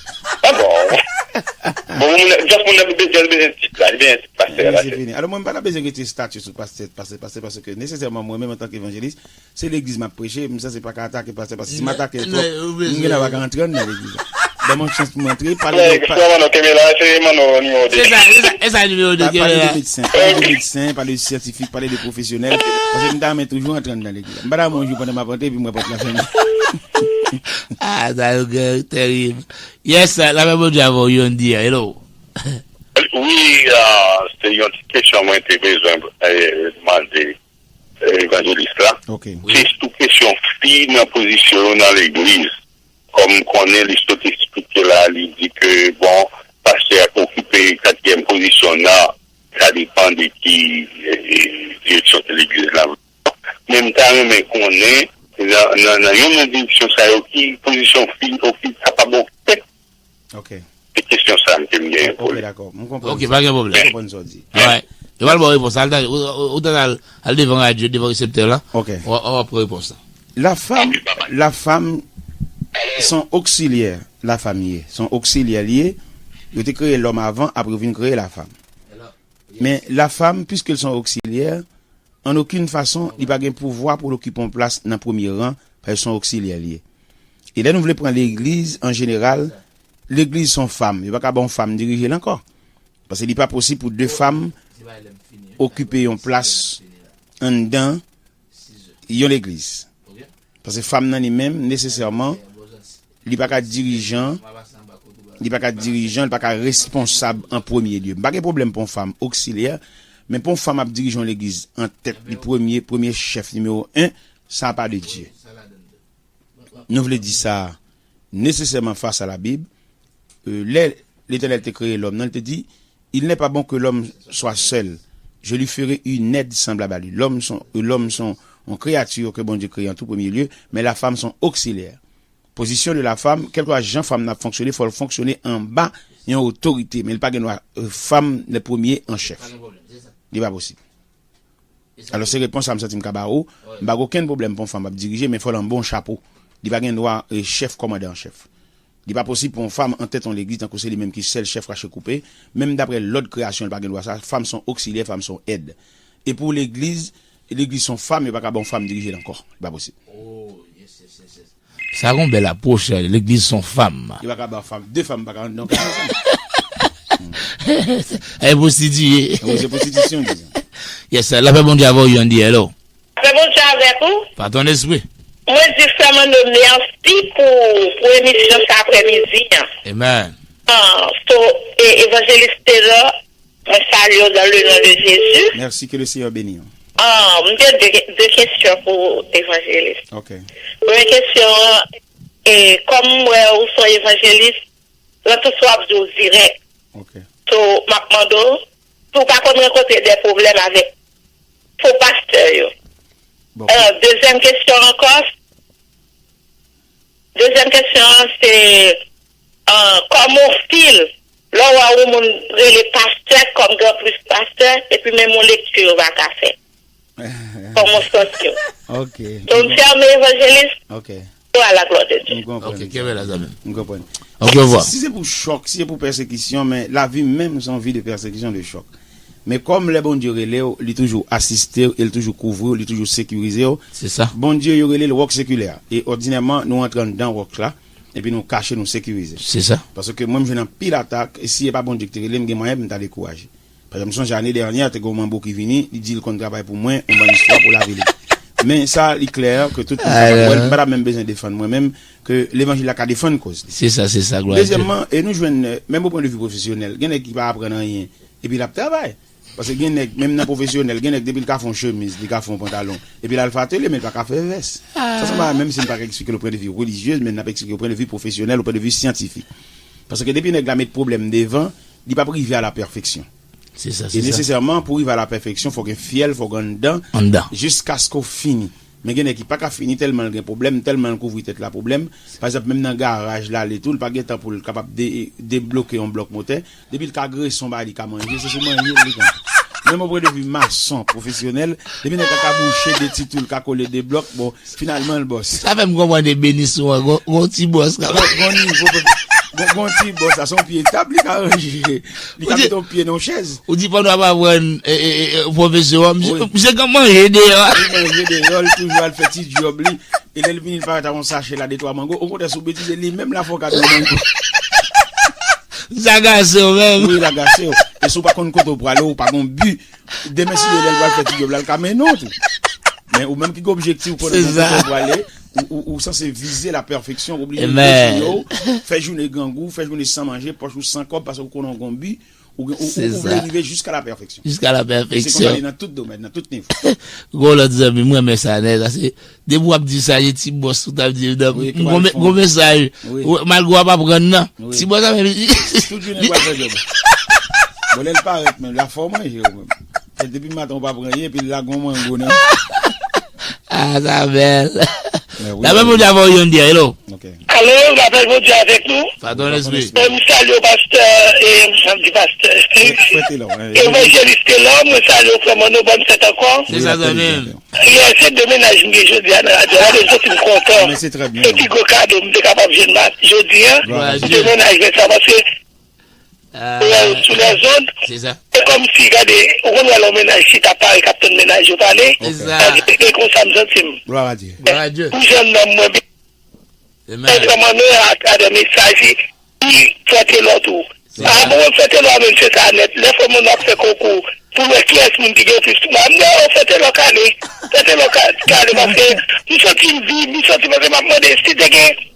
Ah bon. Bon, moun, just moun nan just bezwen tit la, li bezwen tit pastè la. Se fini. Alò, mwen, m pa ta bezwen rete estati sou pastè, pastè, pastè, paske nesesèman, mwen menm, antanke evanjelis, se legliz m ap preche, m sanse pa ka atake pastè, paske si m atake l twòp, m genlè pa ka antre anndan legliz la. Ban m yon chans pou m antre, pale de pa- Swa Manno kenbe la, se Manno nimewo de. Se sa, se sa, se sa nimewo de kenbe la. Pale de medsen, pale de medsen, pale de syantifik, pale de pwofesyonèl, paske m ta renmen toujou antre anndan legliz la. M pa ta renmen yon jou pandan m ap antre, epi m wè pòt la fèmen. Ah, sa yo gen, terib. Yes, la men Bondye avè w, Yondy, hello. Wi, ah, se yon ti kesyon mwen te bezwen, eh, mande, eh, evanjelis la. Ok. Se sou kesyon fi nan pozisyon yo nan legliz. Kòm m konnen li sot eksplike la, li di ke, bon, pastè a okipe katriyèm pozisyon nan, sa depann de ki, eh, direksyon ke legliz la. Men m ta renmen konnen, nan, nan, nan youn nan direksyon sa yo, ki pozisyon fi, fi kapab okipe. Ok. Se kesyon sa m te genyen pou li. Ok, dakò. M konprann. Ok, pa gen pwoblèm. M konprann sa w di. Alright. Yo pral ba w repons. Al, al, ou, ou, ou, al, al devan radyo, devan reseptè la. Ok. W a, w a pran repons la. La femme, la femme, se yon oksilyè, la femme ye. Se yon oksilyè li ye. Yo te kreye lòm avan, apre yo vin kreye la femme. Men la femme, piske l se yon oksilyè, an okenn fason, li pa gen pouvwa pou l okipe yon plas nan premye ran, paske se yon oksilyè li ye. E lè nou vle pran legliz an jeneral, legliz se yon fam. Yo pa ka ba yon fam dirije l ankò. Paske li pa posib pou de fam okipe yon plas anndan yon legliz. Paske fam nan li menm, nesesèman, li pa ka dirijan, li pa ka dirijan, li pa ka responsab an premye lye. M pa gen pwoblèm pou yon fam oksilyè, men pou yon fam ap dirije yon legliz an tèt li premye, premye chèf nimewo en, sa pa de Dye. Nou vle di sa nesesèman fas a la Bib. Euh, lè Letènèl te kreye lòm nan, li te di, il n'est pas bon que l'homme soit seul. Je lui ferai une aide semblable à lui. Lòm son, lòm son, yon kreyati ke Bondye kreye an tou premye lye, men la femme son oksilyè. Pozisyon de la femme, kèlkeswa jan fam nan ap fonksyone, fò l fonksyone anba yon otorite, men li pa gen dwa, euh, fanm le premye an chèf. Li pa posib. Alò, se repons sa m santi m ka ba ou. M pa gen okenn pwoblèm pou yon fanm ap dirije, men fò l an bon chapo. Li pa gen dwa, euh, chèf, kòmandan an chèf. Li pa posib pou yon fanm antèt yon legliz tankou se li menm ki sèl chèf rache koupe. Menm daprè lòd kreyasyon, li pa gen dwa sa. Fanm se yon oksilyè, fanm se yon èd. E pou legliz, legliz se yon fanm, yo pa ka ba yon fanm dirije l ankò. Li pa posib. Sa gon bèl apwòch, legliz se yon fanm. Yo pa ka ba fanm, de fanm pa ka anndan kay ansanm. E pwostitiye. Wi, se pwostitisyon, dizon. Yes, lapè Bondye avè w, Yandi, hello. Lapè Bondye avèk ou. Pa ton espri. Mwen di frè Manno mèsi pou, pou emisyon sa aprè midi an. Amen. Ah, so, e, evanjelis Taylor, mwen salye w dans le nom de Jésus. Merci, que le Seigneur bénisse. Ah, mwen gen de, de kesyon pou evanjelis. Ok. Premye kesyon an, e, kòm mwen wè ou se yon evanjelis, nan tout sa w ap di w dirèk. Ok. So, m ap mande w, si w pa konn rankontre de pwoblèm avèk fo pastè yo. Bon. Euh, dezyèm kesyon ankò, dezyèm kesyon an se, euh, kòman w feel lè w wè yon moun rele pastè kòm gran plis pastè, epi menm yon lekti yo pa ka fè. Kòman w santi w? Ok. Donk, m fèmen evanjelis. Ok. Pou a la glwa de Dye. M konprann. Ok, kenbe la, zanmi m. M konprann. Ok, au revoir. Si, si se pou chòk, si se pou pèsekisyon, men lavi menm se yon vi de pèsekisyon, de chòk. Men kòm lè Bondye rele w, li toujou asiste w, e li toujou kouvri w, li toujou sekirize w. Se sa. Bondye, yo rele l wòk sekilè. E òdinèman, nou antre anndan wòk la, epi nou kache, nou sekirize. Se sa. Paske mwen, m jwenn anpil atak, e si se pa Bondye ki te rele m, gen mwayen pou m ta dekouraje. Pa egzanp, m sonje ane dènyè, te gen yon manbo ki vini, li di l konn travay pou mwen, yon bann istwa pou lavi li. Men sa, li klè ke tout moun kapab wè l, m pa ta menm bezwen defann mwen menm, ke levanjil la ka defann kòz li. Se sa, se sa, glwa a Dye. Dezyèmman, e nou jwenn, euh, menm o pwen de vi pwofesyonèl, gen nèg ki pa aprann anyen, epi l ap travay. Paske gen nèg, menm nan pwofesyonèl, gen nèg depi l ka fè yon chemiz, li ka fè yon pantalon, epi l al fè atelye, men l pa ka fè vès. Sa, sa m pa, menm si n pa ka eksplike l o pwen de vi relijyez, men n ap eksplike l o pwen de vi pwofesyonèl, o pwen de vi syantifik. Paske depi nèg la met pwoblèm devan, li p ap rive a la pèfeksyon. Se sa, se sa. E nesesèman, pou rive a la pèfeksyon, fò gen fyèl, fò gen anndan, anndan, jiskaske w fini. Men gen nèg ki pa ka fini tèlman l gen pwoblèm, tèlman l kouvri tèt la pwoblèm. Pa egzanp, menm nan garaj l ale tou, l pa gen tan pou l kapab de-, debloke yon blòk motè. Depi l ka grese yon bagay, li ka manje, se sou manje l li konn. Menm o pwen de vi mason pwofesyonèl, depi nèg la ka bouche de ti twou, l ka kole de blòk, bon, finalman, l bòs. Sa fè m konprann e Benis ou an, gon, gon ti bòs kanmenm. Gon, gon nivo, gon, gon ti bòs la, se yon pye tab li ka ranje. Li ka mete yon pye nan yon chèz. Ou di pandan w ap aprann, e, e, e, e, pwofesyon an, misye, wi, misye gen manje deyò. Li manje deyò, li toujou al fè ti djòb li. E lè l vini, li parèt ak yon sachè la, de twa mango. Okontrè, si w betize, li menm la fè w kado mango. Sa gase w menm. Wi, l agase w. E si w pa konn kote w prale, w pa gon bi. Demen si Dye vle, l pral fè ti djòb la, l ka mennen w tou. Men ou menm ki gen objektif, ou konnen kote w prale, ou, ou, ou sanse vize la pèfeksyon, ou oblije depouye w, fè jounen grangou, fè jounen san manje, pòch ou san kòb, paske ou konnen w gon bi, ou, ou, ou, ou vle rive jiska la pèfeksyon. Jiska la pèfeksyon. E se konsa li nan tout domèn, nan tout nivo. Gon lòt zanmi, mwen renmen sa nèt, paske depi w ap di sa, gen ti bòs ou t ap di, wi, m gon mesaj. Wi. Malgre w ap aprann nan. Wi. Ti bòs ap. Tout jounen l pral fè djòb. Bon, lè l parèt menm, la fè w manje ou menm. Se depi maten ou pa pran anyen, epi l lage yon mango nan. Ah, sa bèl. Mè wi, lapè Bondye avè w, Yondia, hello. Ok. Alo, lapè Bondye avèk nou. Pardon, lespri. M salye w, pastè, e, m di pastè. Frè Telò, evanjelis Telò, mwen salye w, frè Manno, bòn fèt ankò. Se sa, zanmi m. Yè, se de mennaj m gen jodi a nan radyo a. Gade, m santi m kontan. Se pi gwo kado m te kapab jwenn jodi a. De mennaj mwen sa, paske sou lè, sou lèzond. Se sa. Se kòmsi, gade, ou konn wè lè yon mennaj chita pare k ap tann mennaj yo pale. Se sa. E konsa m santi m. Glwa a Dye. Glwa a Dye. Pou jèn nanm mwen, amen, frè Manno a travè mesaj li, li fwete lòt ou. Se sa. A bon, mwen fwete lòt menm, se sa nèt. Lè frè Manno ap fè konkou pou wè kiyès moun ki gen plis. Mwen, mwen fwete lòt kale. Fwete lòt ka-, kale, paske m santi m vib, m santi, paske m ap mande si te gen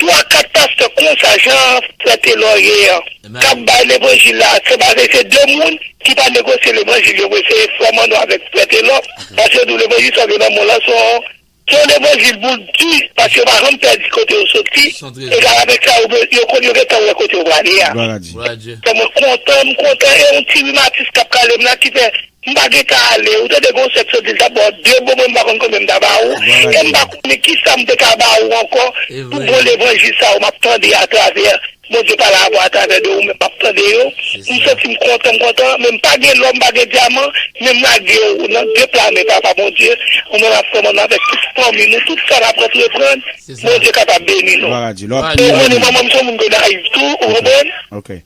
twa, kat pastè konsa, jan frè Telò ye an, k ap bay levanjil la, se pa se de moun ki pa negosye levanjil yo vre, se frè Manno avèk frè Telò, paske yo di w levanjil sa yo nan mond lan se yon, se yon levanjil pou l di, paske yo pa janm pèdi kote yo soti, egal avèk sa, yo, yo konn, yo gentan wè kote yo prale a. Glwa a Dye. Glwa a Dye. Fè mwen kontan, m kontan, e yon ti rimatis k ap kale m la ki fè M pa gentan ale. Ou tande gon sèk soti, l t ap ba w de bon, mwen m pa konn konbyen m ta ba ou. E m pa konnen kisa m te ka ba ou ankò pou bon levanjil sa yo m ap tande atravè Bondye pale avè w atravè de ou, men m ap tande yo. M santi m kontan, m kontan, men m pa gen lò, m pa gen dyaman, men m lage w nan de pla men Papa Bondye. Ou menm ap fè mòn avèk tout fanmi nou, tout sa n ap antreprann, Bondye kapab beni nou. Ou konnen manman m se yon moun Gonayiv tou, ou konprann?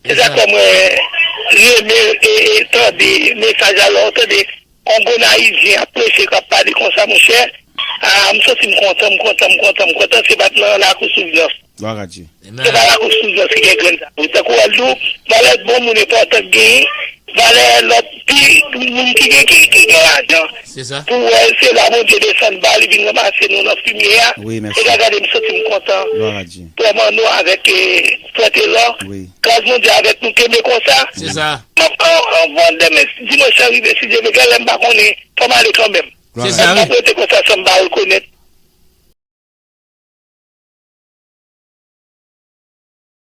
Se sa k fè mwen renmen e, e tande mesaj la, lè w tande yon Gonayivyen ap preche, k ap pale konsa, monchè. Ah, m santi m kontan, m kontan, m kontan, m kontan. Se pa t nan lakou Soubyans. Se pa lakou Soubyans ki gen grenn sa. Tankou w di w, valè bon moun enpòtan k genyen, valè lòt pi moun ki gen, ki, ki gen lajan. Pou wè, se la Bondye desann ba li, vin ranmase nou nan fimye a. E gade, m santi m kontan. Frè Manno avèk, eh, frè Telò. Gras Bondye avèk nou, kenbe konsa. M ap, an, anvan demen, dimanch lan rive, si Dye vle, gen lè m pa konnen, fò m ale kanmenm. M ap rete konsa san m pa rekonèt